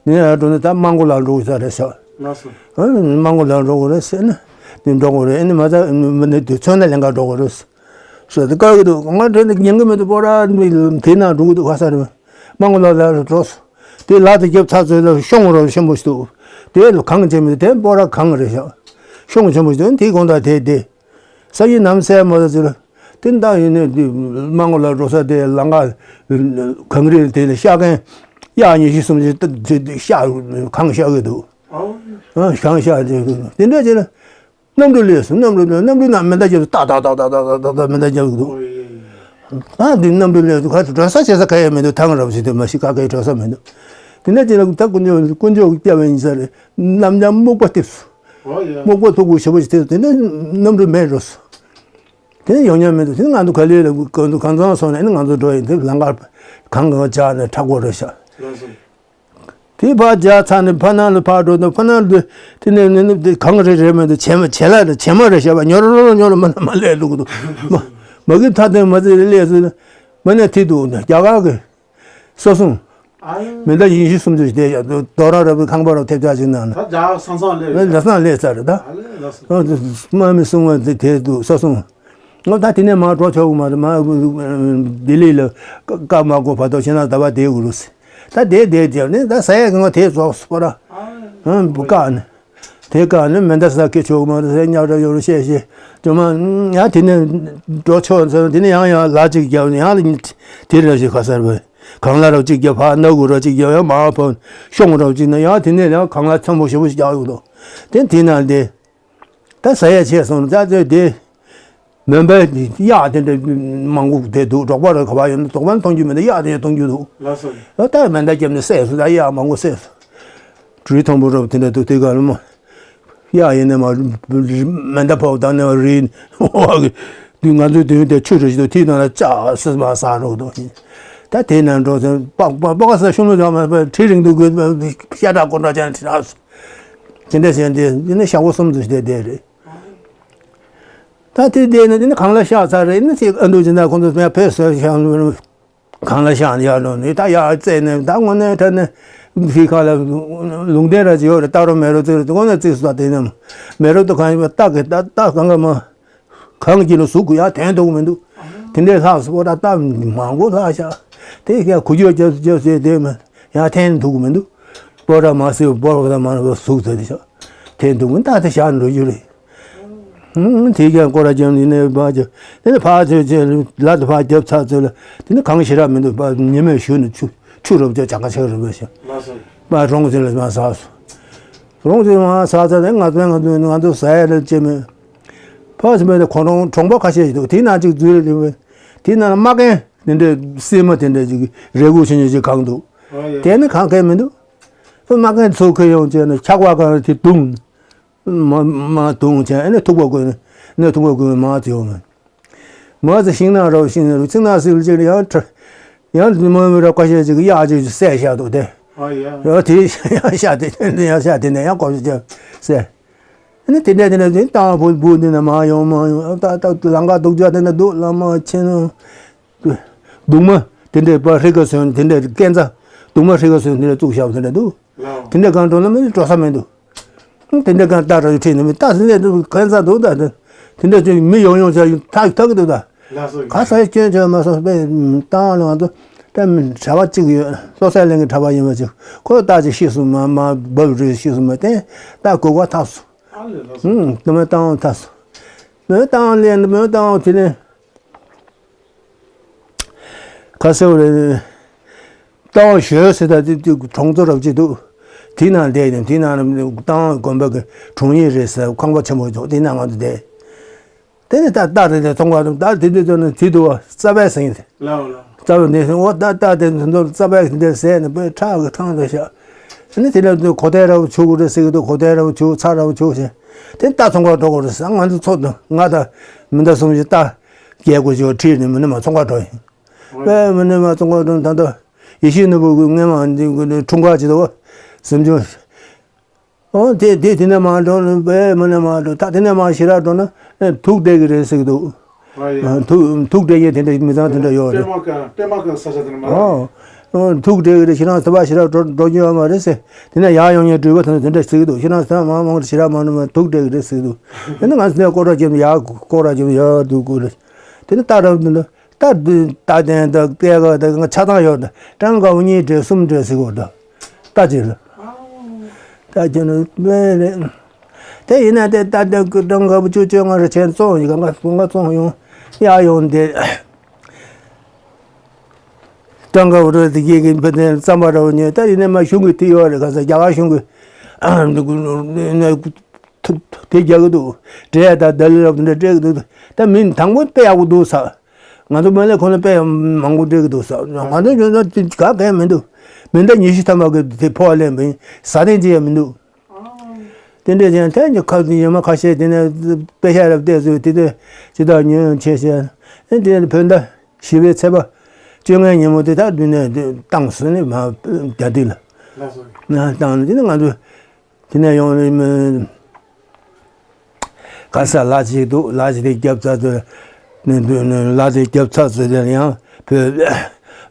ནི་ཡར་འགྲོ་ནི་ད་མང་གོ་ལ་འགྲོ་དགོས་ས་རེད་ཤག་ལགས་སོ། ཨ་མང་གོ་ལ་འགྲོ་དགོས་རེད་ཟེར་ན། དེ་འགྲོ་དགོས་རེད་ཨ་ནི་མ་ད་མི་ནི་དུས་ཚོད་ན་ལེན་ག་འགྲོ་དགོས་རེད། ཟེར་དེ་དཀའ་གི་འདུག་ང་དྲན་ནས་ཉན་གི་མི་འདུག་པོ་ར་དེ་ན་འགྲོ་གི་འདུག་ག་ས་རེད། མང་གོ་ལ་ལ་འགྲོ་སོང་། དེ་ལ་དེ་རྒྱབ་ཚར་ཚོད་ལ་ཤོང་རོ་ཆེན་པོ་ཞིག་འདུག་དེ་ལ་གངས་ཆེན་པོ་དེ་པོ་ར་གངས་རེད་ཤག་ཤོང་ཆེན་པོ་ཞིག་འདུག་དེའི་གོང་ད་དེ་དེ། ས་ཡི་ནམ་སེ་མོ་ཟེར། དེ་འདྲ་ཡིན་ནས་དེ་མང་གོ་ལ་འགྲོ་ས་དེ་ལམ་ཁ་གངས་རི་དེ་ལ་ཤག་གན་གཡག་ཉི་ཤུ་སུམ་ཅུ་ཤག་གངས་ཤག་གི་འདུག་ཨ་གངས་ཤག་དེ་དེ་འདྲ་བྱས་ན་གནམ་གྲུ་སླེབས་སོང་གནམ་གྲུ་སླེབས་གནམ་གྲུ་ནང་མེ་མདའ་རྒྱབ་སོང་ཏག་ཏག་ཏག་ཏག་ཏག་ཏག་ཏག་མེ་མདའ་རྒྱབ་འདུག་ཨ་དེ་གནམ་གྲུ་སླེབས་སོང་ཁ་འགྲོ་ས་བྱེད་ས་ག་ཡང་མི་འདུག་ཐང་རབ་ཞིག་དེ་མ་ཤི་ཀ་ཀའི་འགྲོ་ས་མི་འདུག་དེ་འདྲ་བྱས་ན་ད་དཀོན་མཆོག་དཀོན་མཆོག་གི་སྐྱབས་ཡིན་ས་རེད་ནམ་ཡང་སྨུག་པ་སྟེར་སོང་། སྨུག་པ་མཐུག་པོ་ཞེ་པོ་ཞིག་དེ་དེ་ནས་གནམ་གྲུ་མེད་འགྲོ་སོང་། དེ་ནས་ཡོང་མྱོང་མི་འདུག་དེ་ནས་ང་ཚོ་ག་ལེ་ལ་གང་དུ་གང་ཚང་སོང་ནས་ང་ཚོ་འགྲོ་ཡིན་དེ་ལམ་ཁར་གང་གང་བཅག་ནས་ཁྲག་པོ་རེད་ཤག་དེ་ཕར་བཅག་ཚར་ནས་ཕ་ནང་ལ་ཕར་འགྲོ་དུས་ཕ་ནང་དུ་དེ་ནས་ནི་ནི་དེ་གང་རེད་རེད་མི་འདུག་བྱེ་མ་བྱེ་ལ་རེད་བྱེ་མ་རེད་ཤག་པ་ཉོ་རོ་རོ་ཉོ་རོ་མ་མ་སླེབས་འདུག་འདུག་མ་མ་གི་ཐ་དེ་མ་ཚད་སླེབས་སོང་ནས་མ་ནས་དེ་འདུག་རྒྱ་གར་གི་ས་སྲུང་། ཨ་ཡོ། མི་འདྲ་ཡིན་ཤི་སུམ་ཅུ་བསྡད་ཡ་དོ་ར་ར་བའི་ཁང་པ་ར་ཐེབས་ཆག་ཅིག་ནང་ན། ད་རྒྱ་ས་མཚམས་སླེབས་ཡོད། ལ་སང་སླེབས་ཚར་རེད་ད། ཨ་ལེ་ལགས་སོ། དམག་མི་སྲུང་བ་དེ་དེ་འདུག་ས་སྲུང་། ང་ད་དེ་ནས་མར་འགྲོ་ཆོག་གི་མ་རེད་མ་ལྡི་ལི་ལ་བཀའ་མ་གོ་བར་དུ་ཕྱི་ནང་ཟླ་བ་བསྡད་དགོས་རུ་ཟེར། ད་བསྡད་བསྡད་རྒྱབ་ནས་ད་ཟ་ཡ་གི་ང་དེ་རྫོགས་སོ་པ་ར། ཨ་བུ་བཀག་ནས། དེ་ག་ནི་མེ་མདའ་ས་སྐད་ཆོག་མ་རེད་ཟེར་ཉག་ར་ཡོ་རུ་བཤད་བཤད་ཅོ་མ་ཡང་དེ་ནས་འགྲོ་ཆོག་ཟེར་དེ་ནས་ཡང་ཡང་ལ་གཅིག་རྒྱབ་ཡང་ལ་དེ་ར་ཞིག་ཁ་སར་བས་གང་ལ་ར་གཅིག་རྒྱབ་ཕ་ན་གུ་ར་གཅིག་རྒྱབ་ཡང་མ་ཕོན་ཤོང་ར་གཅིག་ན་ཡང་དེ་ནས་ཡང་གང་ལ་ཚང་པོ་ཞེ་པོ་ཞིག་རྒྱག་ཡོད་དོ་དེ་དེ་ན་དེ་ད་ཟ་ཡ་ཆེ་སོང་ད་དེ་དེ། མོན་པའི་གཡག་དེ་འདྲ་མང་པོ་དེ་འདུག་གྲོགས་པ་ར་ག་པར་ཡོད་ན་དོགས་པ་མཐོང་རྒྱུ་མེད་ན་གཡག་དེ་མཐོང་རྒྱུ་འདུག་ལགས་སོ། ད་མེ་མདའ་བརྒྱབ་ནས་བསད་སོང་ད་གཡག་མང་པོ་བསད་སོང་། གྲུའི་མཐོན་པོ་རབ་དེ་འདྲ་འདུག་དེ་ག་ལ་མོ། གཡག་ཡིན་ནས་མ་མེ་མདའ་ཕོག་བཏང་ནས་རིལ་བ་གི་དུས་ང་ཚོའི་དུས་དེ་ཆུ་རེ་ཞིག་འདུག་དེའི་ནང་ལ་ལྕགས་སྲིད་མ་ཟ་རོགས་འདུག་ད་དེ་ནང་འགྲོ་ཚེ་པག་པག་པག་ས་ཤུ་མོ་ལ་མ་ཁྲི་རིང་དུ་དགོས་ཤ་ཁྲག་ཀོ་འདྲ་ཅན་དེ་རག་སོང་། དེ་འདྲ་བྱས་ཏེ་དེ་ནས་ཞག་པོ་གསུམ་དུ་བསྡད་བསྡད་རེད། ད་དེ་བསྡད་ནས་དེ་ནི་གངས་ལ་བཤགས་ཚར་རེད་ནི་ཅིག་ཨ་འདུག་ཅི་འདྲ་ཁོང་ཚོ་ཕེབས་ཟེར་ཤག་གངས་ལ་བཤགས་ནས་ཡར་ལོག་ནས་ད་ཡར་བཙལ་ནས་ད་དངོས་གནས་དྲན་ནས་ཕི་ཁ་ལ་ལུང་བསྟན་ར་ཅིག་ཡོད་རེད་ལྟ་རོགས་མེད་རོགས་ཙིག་རེད་དངོས་གནས་ཙིག་སོ་དེ་ནས་མེད་རོགས་དུ་གང་ཡིན་པ་ལྟ་གི་ལྟ་ལྟ་གང་ག་མ་གངས་ཀྱི་ལ་ཟུག་གུ་ཡར་ཐོན་འདུག་མི་འདུག་དེ་འདྲའི་ལྷག་སུ་པོ་ད་ལྟ་མང་པོ་ལྷག་ཤག་དེ་ཡང་གུ་ཅོ་རྒྱབ་རྒྱབ་ཟེར་དེ་མ་ཡར་ཐོན་འདུག་མི་འདུག་སྤོ་ར་མ་སེ་སྤོ་ར་མ་ཟུག་ཟེར་དེ་ཤག་ཐོན་འདུག་མི་ད་དེ་བཞག་འགྲོ་རྒྱུ་རེད། ཧུང་། དེ་ཀྱང་སྐོར་ར་རྒྱབ་ནས་ནས་ཕར་རྒྱབ། དེ་ནས་ཕར་ཚོས་ཚོས་ལ་དུ་ཕར་རྒྱབ་ཚར་ཚོས་ལ། དེ་ནས་གངས་ཞེ་དྲག་མི་འདུག་པ་ཉི་མས་ཞུ་ནས་ཆུ་ཆུ་རུབ་ཅག་ཅག་ཁ་ཆག་རུབ་པ་ཞིག་པ་རོང་ཚོས་ལ་མ་ཟག་སོང་། རོང་ཚོས་མ་ཟག་ཚར་ནས་ང་ཚོས་ང་ཚོས་ང་ཚོ་ཟ་ཡ་ལ་ཅེ་མེད། ཕར་ཚོས་མེད་ནས་ཁོ་རང་གྲོང་པ་ཁ་ཤས་ཤིག་འདུག་དེ་ན་ཅིག་འཛུལ་རེ་རེ་བས། དེ་ན་ལ་མ་ཀན་དེ་འདྲའི་སྲིན་མ་དེ་འདྲ་ཅིག་རས་གུར་ཆུང་ཆུང་ཅིག་གང་འདུག་ཨ་ཡ། དེ་ནི་གང་གས་མི་འདུག་མ་ཀན་ཚུར་ཁྱེར་ཡོང་བྱས་ནས་ཆག་པ་གང་དེ་བརྡུངས། མ་མ་བརྡུངས་བྱས་ཨ་ནི་ཐུག་པ་དགོས་ནས་ཐུག་པ་དགོས་མ་ཚེ་ཡོང་མ། མ་ཚེ་ཤིང་ནགས་རོ་ཤིང་ནགས་རོ་ཚིག་ནགས་སིལ་ཅིག་ཡང་ཁྲ་ཡང་མ་མི་རོ་ཀ་ཤས་ཅིག་གཡག་ཅིག་བསད་བཞག་འདུག་དེ། ཨ་ཡ། ཡང་དེ་ཡང་ཤ་དེ་ཡང་ཤ་དེ་ནས་ཡང་ཀོ་ཤ་ཅིག་བསད། ཨ་ནི་དེ་འདྲ་དེ་འདྲ་དེ་བཏང་བ་བུ་བུ་འདི་ན་མ་ཡོང་མ་ཡོང་ད་ད་ལང་ཀ་སྡུག་ཅག་དེ་འདྲ་འདུག་ལ་མ་ཆེ་ནོ། གདུང་མ་དེ་འདྲའི་པ་ཧྲི་ཀ་སོན་དེ་འདྲའི་སྐས་འཛའ་གདུང་མ་ཧྲི་ཀ་སོན་དེ་འདྲ་བཙུགས་བཞག་དེ་འདྲ་འདུག་ལའོ། དེ་འདྲ་གང་འགྲོ་ན་མི་འགྲོ་ས་མི་འདུག་དེ་འདྲ་གང་རྟ་ར་ཡུ་ཁྲིད་ནི་མི་རྟ་ཟིན་ནས་འདུག་གང་ཚ་འདུག་ད་དེ་འདྲ་ཅིག་མི་ཡོང་ཡོང་ཚ་ཡུ་ཐག་ཐག་གི་འདུག་ད་ལགས་སོ། ག་ས་ཡི་སྐྱོན་བྱས་མ་སོང་པས་བཏང་ལ་ང་ཚོ་ད་མི་གྲྭ་པ་གཅིག་ཡོད་སོ་སའི་གླིང་གི་གྲྭ་པ་ཡིན་པ་ཅིག་ཁོ་རྟ་ཅིག་ཤི་སོང་མ་མ་བབ་རེད་ཤི་སོང་མ་བསྟན་རྟ་གོ་ག་ཐག་སོང་། ཨ་ལེ་ལགས་སོ། ཧུང་དེ་མོ་བཏང་ཐག་སོང་། མོ་བཏང་ལེ་མོ་བཏང་དེ་ནས། ཁ་སེ་བ་རེ། རྟ་དབང་ཞོལ་ཟེར་ད་དེ་དེ་གྲོང་ཚོ་རབ་ཅིག་འདུག་དེའི་ནང་བསྡད་ནས་དེའི་ནང་རྟ་དབང་དགོན་པ་གི་དྲུང་ཡིག་རེད་ཟེར་ཁང་པ་ཆེན་པོ་འདུག་དེའི་ནང་ང་ཚོ་བསྡད། དེ་ནས་ད་རྟ་རེ་རེ་མཐོང་ག་འདུག་ད་དེ་དུས་ཚོད་ནས་དེ་འདུག་བ་རྩ་བའི་ཟིན་རེད། ལའོ་ལའོ། རྩ་བའི་ནས་ཟིན་འོ་ད་རྟ་དེ་ཚོ་རྩ་བའི་དེ་འདྲ་ཟས་ནས་པོའི་ཁྲག་གི་ཐང་རེ་ཤག་དེ་ནས་དེ་ལ་གོ་ཐལ་ར་བ་བྱུག་རེད་ཟེར་གི་འདུག་གོ་ཐལ་ར་བ་བྱུག་ཚྭ་ར་བ་བྱུག་ཟེར། དེ་རྟ་ཚོང་ཁང་འགྲོ་དགོས་རེད་ཟེར་ང་ཚོ་ཚོ་ང་ད་མི་འདའ་གསུམ་བཞི་རྟ་རྒྱལ་དགོས་ཞོ་ཁྲིད་ནས་མི་ནི་མ་ཚོང་ཁང་འགྲོ་ཡིན། དཔེ་མི་ནས་མ་ཙོང་ཁ་འགྲོ་ད་ལྟ་ཡེ་ཤེས་ནོར་བུ་གི་སྔས་མ་འདི་འཁྲུངས་སྐར་བྱེད་དོ་སེམས་ཆུང་། ཨོ་དེ་དེ་དེ་ནས་མ་འགྲོ་ནི་དཔེ་མི་ནས་མ་འགྲོ་ད་དེ་ནས་མ་ཞེ་དྲག་འགྲོ་ན་ཐུག་བསྡད་གི་རེད་ཟེར་གི་འདུག་ཨ་ཡ། ཐུག་ཐུག་བསྡད་མཁན་དེ་འདྲ་མི་ཚང་དེ་འདྲ་ཡོད་རེད། པད་མ་དཀར་པད་མ་དཀར་ས་ཆ་དེ་ནས་མ་རེད། ཨོ། ཨོ་ཐུག་བསྡད་གི་རེད་ཁྱེད་རང་ཟ་བ་ཞེ་དྲག་འགྲོ་འགྲོ་རྒྱུ་ཡོད་མ་རེད་ཟེར། དེ་ནས་ཡར་ཡོང་མཁན་འགྲུལ་པ་དེ་ཚོ་དེ་འདྲ་ཟེར་གི་འདུག་ཁྱེད་རང་ཟ་མང་མང་ཞེ་དྲག་མ་འགྲོ་མ་ཐུག་བསྡད་གི་རེད་ཟེར་གི་འདུག་དེ་ནས་ང་ཚོ་ནས་སྐོར་ར་རྒྱབ་ཡར་སྐོར་ར་རྒྱབ་ཡར་འདུག་དགོས་རེད། དེ་ནས་རྟ་རབ་འདི་འདྲ། རྟ་འདི་རྟ་དེ་འདི་སྐས་ཀ་དེ་ང་ཆ་ཚང་ཡོད་དེ་ཀྲང་ཀ་བུ་གཉིས་འདྲེ་གསུམ་འདྲེ་ཟེར་གོ་དེ་རྟ་ཅིག་ལ། རྟ་ཅིག་ལ་དཔེ་རེད། དེ་ཡིན་ན་དེ་རྟ་དེ་ཀྲང་ཀ་བུ་བཅུ་བཅོ་ལྔ་རེ་ཆེན་བཙོང་ཡི་ག་ང་ང་བཙོང་ཡོང་ཡ་ཡོང་དེ། ཀྲང་ཀ་བུ་རེ་དེ་གི་གི་བུ་དེ་རྩམ་པ་ར་བུ་ཉོས་ད་ཡིན་ན་མ་གཞུང་གི་དེ་ཡོད་རེད་ག་ས་རྒྱ་གར་གཞུང་གི་དེ་རྒྱག་གི་འདུག་འདྲེ་ད་ལི་རབ་འདྲ་སྤྲད་གི་འདུག་ད་མི་དང་པོ་དཔེ་ཡག་པོ་འདུག་ས། ང་ཚོ་མ་ལས་ཁོ་ན་དཔེ་མང་པོ་སྤྲད་གི་འདུག་ས། ང་ཚོ་ཡོད་ན་དེ་ག་གས་མི་འདུག་མི་འདའ་ཉི་ཤུ་ཐམ་པ་གི་དེ་ཕོག་ལེན་པ་ཡིན་ཟ་དེ་ཅི་ཡང་མི་འདུག་དེ་འདྲས་ཀྱང་ཐད་ཀྱི་ཁ་ཡི་མ་ཁ་ཤས་དེ་ནས་དཔེ་ཤ་རབ་བལྟས་ཚོས་དེ་དེ་ཅི་ལྟར་ཉོན་ཡང་ཆེ་ཤས་ཨེ་དེ་བོད་ཟླ་བཞི་པའི་ཚེས་པ་བཅོ་ལྔའི་ཉིན་མོ་དེ་དག་དུས་ནས་བཏང་ཟིན་ནས་མ་རྒྱ་དུས་ལ་བཏང་ནས་དེ་ནས་ང་ཚོ། དེ་ནས་ཡོང་ནས་མི། ག་ས་ལ་ཅིག་འདུག་ལ་ཅིག་དེ་རྒྱབ་ཚ་ཚོད་ནས་འདུག་ནས་ལ་དེ་རྒྱབ་ཚ་ཚོད་དེ་ཡང་བོད་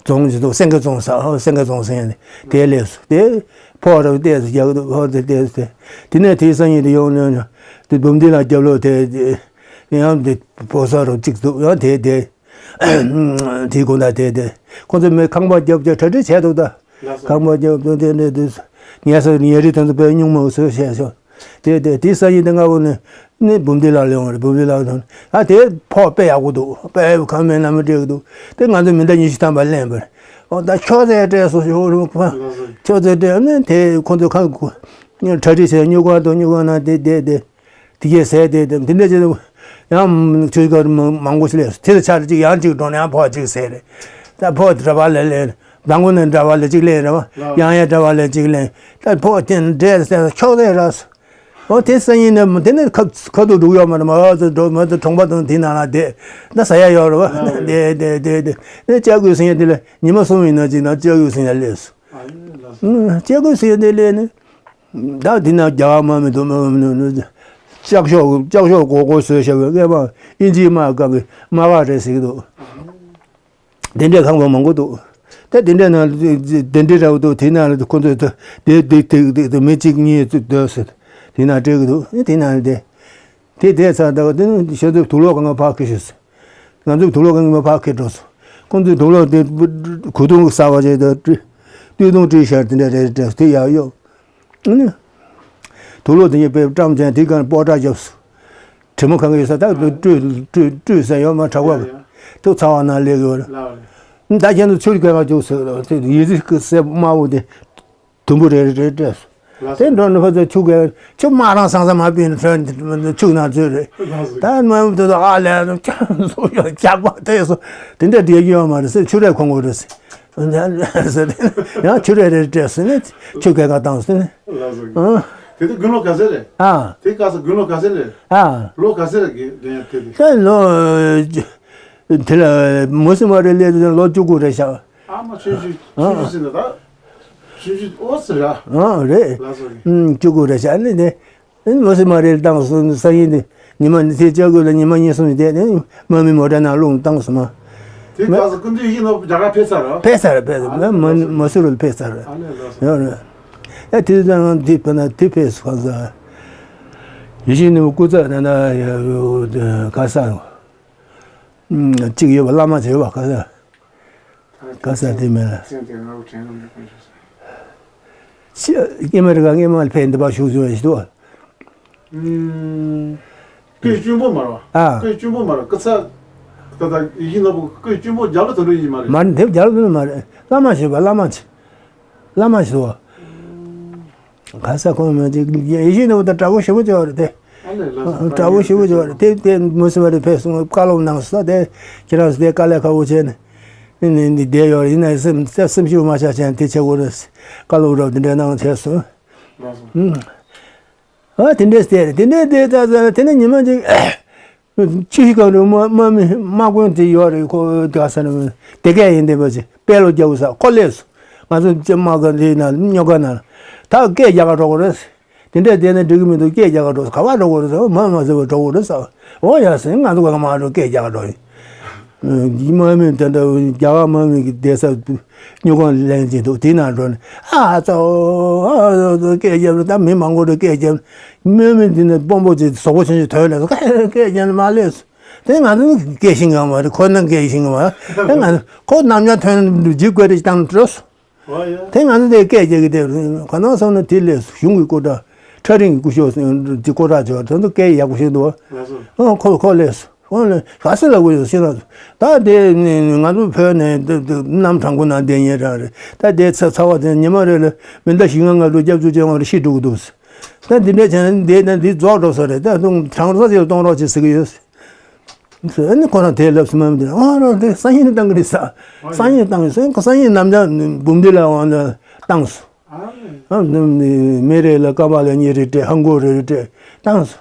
རྫོང་ཅིག་འདུག་སེང་གེ་རྫོང་ས་ཧོ་སེང་གེ་རྫོང་ཟེར་ཡང་དེ་ལས་སུ་དེ་ཕོ་རབ་ཏེ་སུ་རྒྱག་འདུག་ཧོ་དེ་ཏེ་སུ་དེ་དེ་ནས་དེའི་སང་ཉིན་དེ་ཡོང་ནས་དེ་འབུམ་སྡེ་ལ་རྒྱབ་ལོག་དེ་ཡང་དེ་ཕོ་ས་རུ་ཅིག་འདུག་ཡང་དེ་དེ། དེའི་དགོང་དག་དེ་དེ་ཁོང་ཚོ་མི་ཁང་པ་རྒྱབ་རྒྱབ་གྲ་སྒྲིག་བྱས་འདུག་ད། ལགས་སོ། ཁང་པ་རྒྱབ་འདུག་དེ་འདྲ་དུས་ངལ་གསོ་ཉལ་རིས་དེ་ཚོ་དཔེ་སྙུང་མོ་བཟོས་བྱས་སོ། དེ་དེ་དེ་ས་ཡིན་དེ་ང་བོ་ནི་ནི་འབུམ་སྡེ་ལགས་ལེན་བ་རེད་འབུམ་སྡེ་ལགས་དང་ཨ་དེ་ཕོག་དཔེ་ཡག་པོ་འདུག་དཔེ་ཁང་མེད་ན་མི་འགྲིག་གི་འདུག་དེ་ང་ཚོ་མི་འདྲ་ཉི་ཤུ་ཐམ་པ་ལེན་པ་རེད། འོ་ད་ཁྱོད་ཚོས་སྤྲད་སོ་ཞོག་རུ་ཁྱོད་ཚོས་སྤྲད་ནི་དེ་ཁོང་ཚོ་ཁང་གྲ་སྒྲིག་བྱས་སྨྱུ་གུ་དང་སྨྱུ་གུ་ན་དེ་དེ་དེ། དེ་གས་ཟས་དེ་དེ་འདི་འདྲ་ཅིག་ཡང་ཆོས་སྐོར་མང་མང་པོ་ཞིག་ལས་དེ་ལ་ཆ་རེ་གཅིག་ཡང་གཅིག་འགྲོ་ནས་ཡང་ཕོག་གཅིག་ཟས་རེད། ད་ཕོག་འདྲ་བ་ལས་ལས་མདང་དགོང་ནས་འདྲ་བ་ལས་གཅིག་ལས་རེད་བ་ཡང་ཡང་འདྲ་བ་ལས་གཅིག་ལས་ད་ཕོག་དེ་འདྲས་ཟས་ཁྱོག་ཟས་ར། འོ་དེ་སང་ཉིན་ནས་དེ་ནས་ཁ་ཁ་ཐུག་འགྲོ་ཡོད་མ་རེད་མ་འོ་ཚོ་འགྲོ་མ་ཚོ་གྲོང་པ་དང་དེ་ནང་ལ་བསྡད་ད་ཟ་ཡ་ཡོད་རེད་བ་བསྡད་བསྡད་བསྡད་བསྡད་ནས་ལྕགས་སྐུད་སང་ཉིན་དེ་ལ་ཉི་མ་གསུམ་ཡིན་ན་ཅིག་ན་ལྕགས་སྐུད་སང་ཉིན་སླེབས་སོང་། ལྕགས་སྐུད་སང་ཉིན་དེ་སླེབས་ནས། ད་འདི་ན་རྒྱ་མ་མི་འདུག་མི་མི་ལྕགས་ཤོག་ལྕགས་ཤོག་གོ་གོ་བཟོས་བཞག་པའི་སྔས་མ་ཨིན་ཇིའི་དམག་སྐབས་ཀྱི་དམག་སྒར་རེད་ཟེར་གྱི་འདུག་དེ་འདྲའི་ཁང་པ་མང་པོ་འདུག་དེ་དེ་འདྲའི་ནང་དེ་འདྲའི་ར་བ་འདུག་དེ་ནང་ལ་ཁོ་ཚོས་དེ་དེ་དེ་དེ་དེ་མི་གཅིག་གཉིས་སྡོད་ཟེར་དེ་ན་སྤྲད་གི་འདུག་དེ་ནང་ལ་དེ་དེ་དེ་ཚ་ད་དེ་ཤ་ཚུགས་དུག་ལོག་གང་ག་ཕར་ཁྱེར་ཤོག་ཟེར། ང་ཚོས་དུག་ལོག་གང་ག་ཕར་ཁྱེར་འགྲོ་སོང་། ཁོ་ཚོས་དུག་ལོག་དེ་གོས་ཐུང་གསར་པ་ཞིག་དང་སྟོད་ཐུང་སྤྲས་ཤར་དེ་འདྲ་རེ་རེ་དེ་ཡག་ཡོད། དུག་ལོག་དེ་ཉིད་པའི་བཀྲམ་ཅན་དེ་གང་སྤོ་བྲ་བརྒྱབ་སོང་། དྲི་མ་གང་ག་ཡོད་ས་ད་སྤྲོས་སྤྲོས་སྤྲོས་ས་ཡོད་མ་གྲགས་པ་དུག་ཚ་བ་ན་ལེགས་ཡོད། ད་ཁྱེད་ཚོ་ཆུར་གང་ག་བཅུག་ཟེར་ཡི་ཟི་གི་སེ་དམར་པོ་དེ། དུམ་བུ་རེ་རེ་རེ་སྤྲད་སོང་། དེ་འགྲོ་ནས་ཕ་ཚོ་ཆུ་གས་ཆུ་དམར་རང་སང་སང་མ་ཕུད་ནས་ཚོན་ཆུ་ན་ཚོས་རེད། ད་མ་དེ་ཚོ་ཨ་ལས་ཇག་པ་དེ་སོ་དེ་འདྲ་བསྡད་ཀྱི་ཡོད་མ་རེད་ཟེར་ཆུ་རས་ཁོང་གོ་རེད་ཟེར། ཡང་ཆུ་རས་རེ་སྤྲད་ཟེར་ནས་ཆུ་གས་ཀ་བཏང་ཟེར་ནས། དེ་དུས་དགུན་ལོ་ག་ཚོད་རེད། ཨ་དེ་སྐབས་སུ་དགུན་ལོ་ག་ཚོད་རེད། ཨ་ལོ་ག་ཚོད་རེད་དགེ་རྒན་དེ་དུས། ད་ལོ་དེ་ལ་མུ་སི་མ་རེད་ལས་དུས་ལོ་བཅུ་དགུ་རེད་ཤག་ཨ་མ་ཆུང་ཆུང་ཆུང་ཆུང་ཟེར་ན་ད། ཆུང་ཆུང་ཨོ་ཟེར་ར། ཨ་རེད། ལགས་སོ་རེད། ཨུམ་བཅུ་དགུ་རེད་ཤག་ནི་དེ། ཨ་ནི་མོ་སི་མ་རེད་བཏང་སོང་སང་ཉིན་དེ་ཉི་མ་ནི་དེ་ལྕགས་སྐུད་ལ་ཉི་མ་གཉིས་གསུམ་བསྡད་དེ་མ་མི་མོ་ཊ་ནང་རླུང་བཏང་སོང་མ། དེ་སྐབས་སུ་ཀུན་འདུས་ཡིན་ནོ་རྒྱ་གར་ཕེབས་ཚར་ར། ཕེབས་ཚར་ཕེབས་ཚར་མ་མ་མ་སུ་རུ་ཕེབས་ཚར་ར། ཨ་ནི་ལགས་སོ། ཡོད་རེད། ཨ་དེ་ཙང་དེ་ཕེབས་ན་དེ་ཕེབས་སོང་ས། ཡིད་བཞིན་ནི་སྐུ་ཚ་ན་ན་ག་ས་གཅིག་ཡོད་པ་བླ་མ་ཚོ་ཡོད་པ་ག་ས། ག་ས་དེ་མེད་ལ། སྐྱེ་མེད་རིག་སྔས་མ་ལ་ཕན་བདེ་བ་ཤུགས་བཟོ་ཞིག་ཏུ། ཀུན་གཅུང་པོ་མ་རེད། ཨ་ཀུན་གཅུང་པོ་མ་རེད་སྐུ་ཚ། ད་ལྟ་ཡིད་བཞིན་ནོར་བུ་ཀུན་གཅུང་པོ་རྒྱབ་ལ་དོན་འགྲོ་ཡིན་མ་རེད། མ་རེད་དེ་རྒྱབ་ལ་དོན་མ་རེད་བླ་མ་ཞེས་པ་བླ་མ་ཆེ། བླ་མ་ཞེས་པ། ག་ས་གོང་མ་ཅིག་ཡིད་བཞིན་ནོར་བུ་དང་དྲག་པོ་ཞེ་པོ་ཅིག་ཡོད་རེད་དེ། དྲག་པོ་ཞེ་པོ་ཅིག་ཡོད་རེད་དེ་དེ་མུ་སི་མ་རེད་ཕེབས་སོང་བཀའ་སློབ་གནང་སོང་དེ་ཁྱེད་རང་ཚོ་དེ་དཀའ་ལས་ཁག་པོ་བྱས་ནས། ནི་ནི་བསྡད་ཡོད་རེད་ཡིན་ན་སེམས་སེམས་ཤུགས་མ་ཆག་ཅན་དེ་བྱེད་དགོས་རེད། བཀའ་སློབ་རབ་དེ་འདྲ་གནང་བྱས་སོང་། ཨ་དེ་འདྲས་ཟེར་དེ་འདྲས་དེ་ད་ད་དེ་ནས་ཉི་མ་གཅིག་ ཕྱི་ཤི་གང་རུང་དམག་དམག་མི་དམག་དཔོན་དེ་ཡོད་རེད། ཁོ་དགའ་ས་ནས་དེ་སྐད་ཡིན་བསྡད་པ་ཅིག་དཔེ་ལོ་རྒྱག་ས་ཁོ་སླེབས་སོང་། ང་ཚོ་ཅི་དམག་ག་འདི་ན་སྨྱོ་ག་ན་ད་སྐད་རྒྱག་ག་འགྲོ་དགོས་རེད། དེ་འདྲས་བསྡད་ན་འགྲིག་གི་མི་འདུག་སྐད་རྒྱག་ག་འགྲོ། ག་པར་འགྲོ་དགོས་རེད་ཟེར། མ་མ་ཟེར་བ་འགྲོ་དགོས་རེད་ཟེར། འོ་ཡ་ཟེར། ང་ཚོ་ག་མ་འགྲོ། སྐད་རྒྱག་ག་འགྲོ་ཡིན། དམག་མི་དེ་འདྲ་རྒྱ་གར་དམག་མི་གི་བསྡད་ས་སྨྱུག་ཁང་ལེན་གྱི་འདུག་དེ་ན་འགྲོ་ནས་ཨ་ཙོ་ཨ་ཙོ་སྐད་རྒྱབ་ལ་ད་མི་མང་པོ་འདྲ་སྐད་རྒྱབ། དམག་མི་དེ་ནས་དཔོན་པོ་ཅིག་ཟོག་པོ་ཆུང་ཆུང་ཐོན་ལ་སྐད་རྒྱབ་ནས་མ་སླེབས་སོང་། དེ་ང་ཚོ་སྐད་ཤེས་གི་མ་རེད། ཁོ་ན་སྐད་ཤེས་གི་མ་རེད། དེ་ང་ཚོ་ཁོ་རྣམ་ཅག་ཐོན་འཇིགས་དགོས་རེད་བཏང་འགྲོ་སོང་། ཨོ་ཡ། དེ་ང་ཚོ་དེ་སྐད་རྒྱག་གི་དེ་ག་ནང་སོང་ན་དེ་ལས་གཞུང་གི་སྐུ་དྲག་ཁྲ་རིང་གི་སྐུ་ཞབས་དེ་སྐུ་དྲག་ཅིག་དེ་ཚོ་སྐད་ཡག་པོ་ཤེས་འདུག་ལགས་སོ། ཨོ་ཁོ་ཁོ་ལས་ཁོ་ལས་ག་ཚོད་ལ་དགོས་ཡོད་ཤེས་ན། ད་དེ་ནི་ང་ཚོ་བོད་ནས་དེ་དེ་གནམ་གྲང་པོ་ནང་བསྡད་ཉེ་རང་རེད། ད་དེ་ཚ་ཚ་བ་དེ་ཉི་མ་རེ་ལ་མི་ཟླ་བཞི་ལྔ་ལྔ་དུ་སྐྱབས་བཅོལ་བྱས་འོང་རེ་ཤི་འགྲོ་གི་འདུག་ད་འདི་འདྲ་བྱས་ན་འདི་ན་འདི་རྫོགས་འགྲོ་ས་རེད། ད་དུང་གྲང་ས་ཅིག་ལ་གཏོང་རོགས་བྱེད་ཟེར་གི་ཡོད། ཨ་ནི་ཁོ་རང་དེ་ལབ་སུ་མ་མི་འདི་ཨ་རོ་དེ་སང་ཉིན་བཏང་གི་རེད་ས། སང་ཉིན་བཏང་གི་སང་སང་ཉིན་ནམ་ཇ་འབུམ་འདི་ལ་འོང་ན་བཏང་སོ། ཨ་མི་རེ་ལ་ཀ་མ་ལ་གཉིས་རེ་སྤྲད། ཧང་གོ་རེ་རེ་སྤྲད་བཏང་སོ།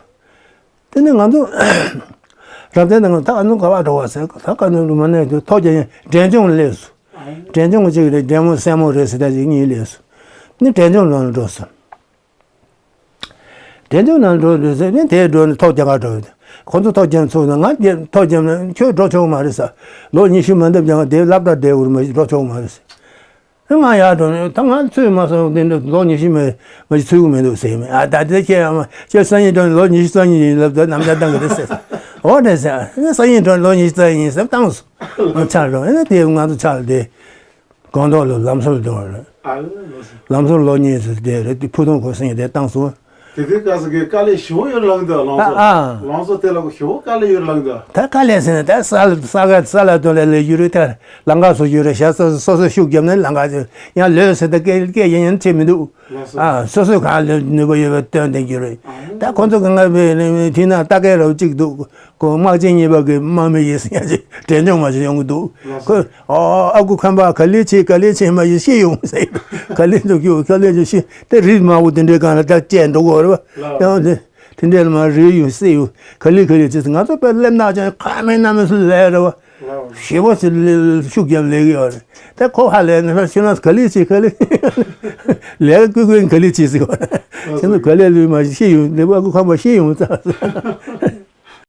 དེ་ནས་ང་ཚོ་རབ་བརྟན་དང་ད་ཨ་ནུ་ག་བ་འགྲོ་བ་ཟེར། ད་ག་ནུ་རུ་མ་ནས་དུ་ཐོག་རྒྱ་ཡན་འབྲས་ལྗོངས་སླེབས་སོ། འབྲས་ལྗོངས་གཅིག་རེད། འབྲས་མོ་སྲས་མོ་རེད་ཟེར། ད་ཅིག་གཉིས་སླེབས་སོ། ནི་འབྲས་ལྗོངས་ནང་ལ་འགྲོ་སོ། འབྲས་ལྗོངས་ནང་འགྲོ་འདོད་ཟེར་ནས་དེར་འགྲོ་ནས་ཐོག་རྒྱག་ག་འགྲོ། ཁོ་ཚོ་ཐོག་རྒྱག་ཚུགས་ན་ང་རྒྱལ་ཐོག་རྒྱག་ན་ཁྱོད་འགྲོ་ཆོག་མ་རེད་ཟེར། ལོ་ཉི་ཤུ་མ་འདབ་ཀྱང་དེ་སློབ་གྲྭ་བསྡད་འུར་མ་འགྲོ་ཆོག་མ་རེད་ཟེར། ང་ཡར་འགྲོ་ནས་ད་ང་ཚོས་མ་སོང་དེ་འདྲ་ལོ་ཉི་ཤུ་མ་མ་ཞིག་ཚུད་ཀྱི་མི་འདུག་ཟེར་མེད། ཨ་ད་དེ་ཁྱེད་ཡང་ཁྱེད་སང་ཉིན་འགྲོ་ནས་ལོ་ཉི་ཤུ་རྩ་གཉིས་ཡིན་ལབ་ད་ནམ་ཞག་བཏང་གི་རེད་ཟེར། འོ་རེད་ཟེར། སང་ཉིན་འགྲོ་ནས་ལོ་ཉི་ཤུ་རྩ་གཉིས་ཡིན་ཟེར་བཏང་སོང་། ཆགས་འགྲོ་ཨེ་ན་དེ་ང་ཚོ་ཆགས་དེ། སྒང་ཏོག་ལ་ལམ་སང་འགྲོ་བ་རེད། ཨ་ལ་ལོ་སི། ལམ་སང་ལོ་གཉིས་སུ་བསྡད་རེད། དེ་ཕུ་ཐུང་ཁོ་སེང་དེ་བཏང་སོང་། དེ་དུས་སྐབས་སུ་གི་དཀའ་ལས་ཞེ་པོ་ཡོད་ལངས་འདུག་ལམ་ཨ་སང་། ཨ། ལམ་སང་དེ་ལ་གོ་ཞེ་པོ་དཀའ་ལས་ཡོད་ལངས་འདུག་ད་དཀའ་ལས་ཟེར་ན་ད་ས་ས་ག་ས་ལ་དོན་ལ་ལས་རྒྱུ་རེད། ད་ལམ་ཁ་བཟོ་རྒྱུ་རེད། ཞག་སོ་སོ་སོ་ཤུགས་བརྒྱབ་ན་ལམ་ཁ་ཡང་ལོས་ཟེར་ད་སྐད་སྐད་ཡན་ཡན་བྱེད་མི་འདུག་ལམ་སང་། ཨ་སོ་སོས་གང་ལས་ནུས་པ་ཡོད་པ་སྟོན་བསྡད་རྒྱུ་རེད། ཨ་ད་ཁོ་ཚོ་གང་ག་བས་དེ་ན་ལྟ་སྐལ་རབ་གཅིག་འདུག་ཁོ་དམག་ཆེན་གཉིས་པ་གི་དམག་མི་ཡིན་ཟེར་ཡ་ཅིག་འབྲས་ལྗོངས་མ་ཞིག་ཡོང་གི་འདུག་ལགས་སོ། ཁོས་ཨོ་ཨ་ཁུ་ཁམས་པ་ག་ལེ་བྱེད་ག་ལེ་བྱེད་མ་ཞིག་ཤི་ཡོང་ཟེར་གི་འདུག་ག་ལེ་འདུག་གི་ག་ལེ་འདུག་ཤི་དེ་རིགས་མང་པོ་དེ་འདྲའི་སྒང་ལ་ད་བཅད་འགྲོ་གི་རེད་པ། ལགས། ཡང་དེ་དེ་འདྲའི་ལ་མ་རེ་ཡོང་སྲིད་ཡོང་ག་ལེ་ག་ལེ་བྱེད་ཟེར། ང་ཚོ་དཔེ་སླེབས་ན་ཅང་ཁ་མེད་སྣ་མེད་སུ་ལས་རེད་པ། ལགས། ཞེ་པོ་ཞིག་ལས་ཤུགས་རྒྱབ་ལས་གི་ཡོད་རེད། ད་ཁོ་ཧ་ལས་ནས་ཤི་ན་ག་ལེ་བྱེད་ག་ལེ་ལས་ཀ་ཀུན་ཀུན་ག་ལེ་བྱེད་ཟེར་བ། ཁྱེད་ཚོ་ག་ལེ་ལུས་མ་ཤི་ཡོང་ལས་པ་ཨ་ཁུ་ཁམས་པ་ཤི་ཡོང་ཙང་།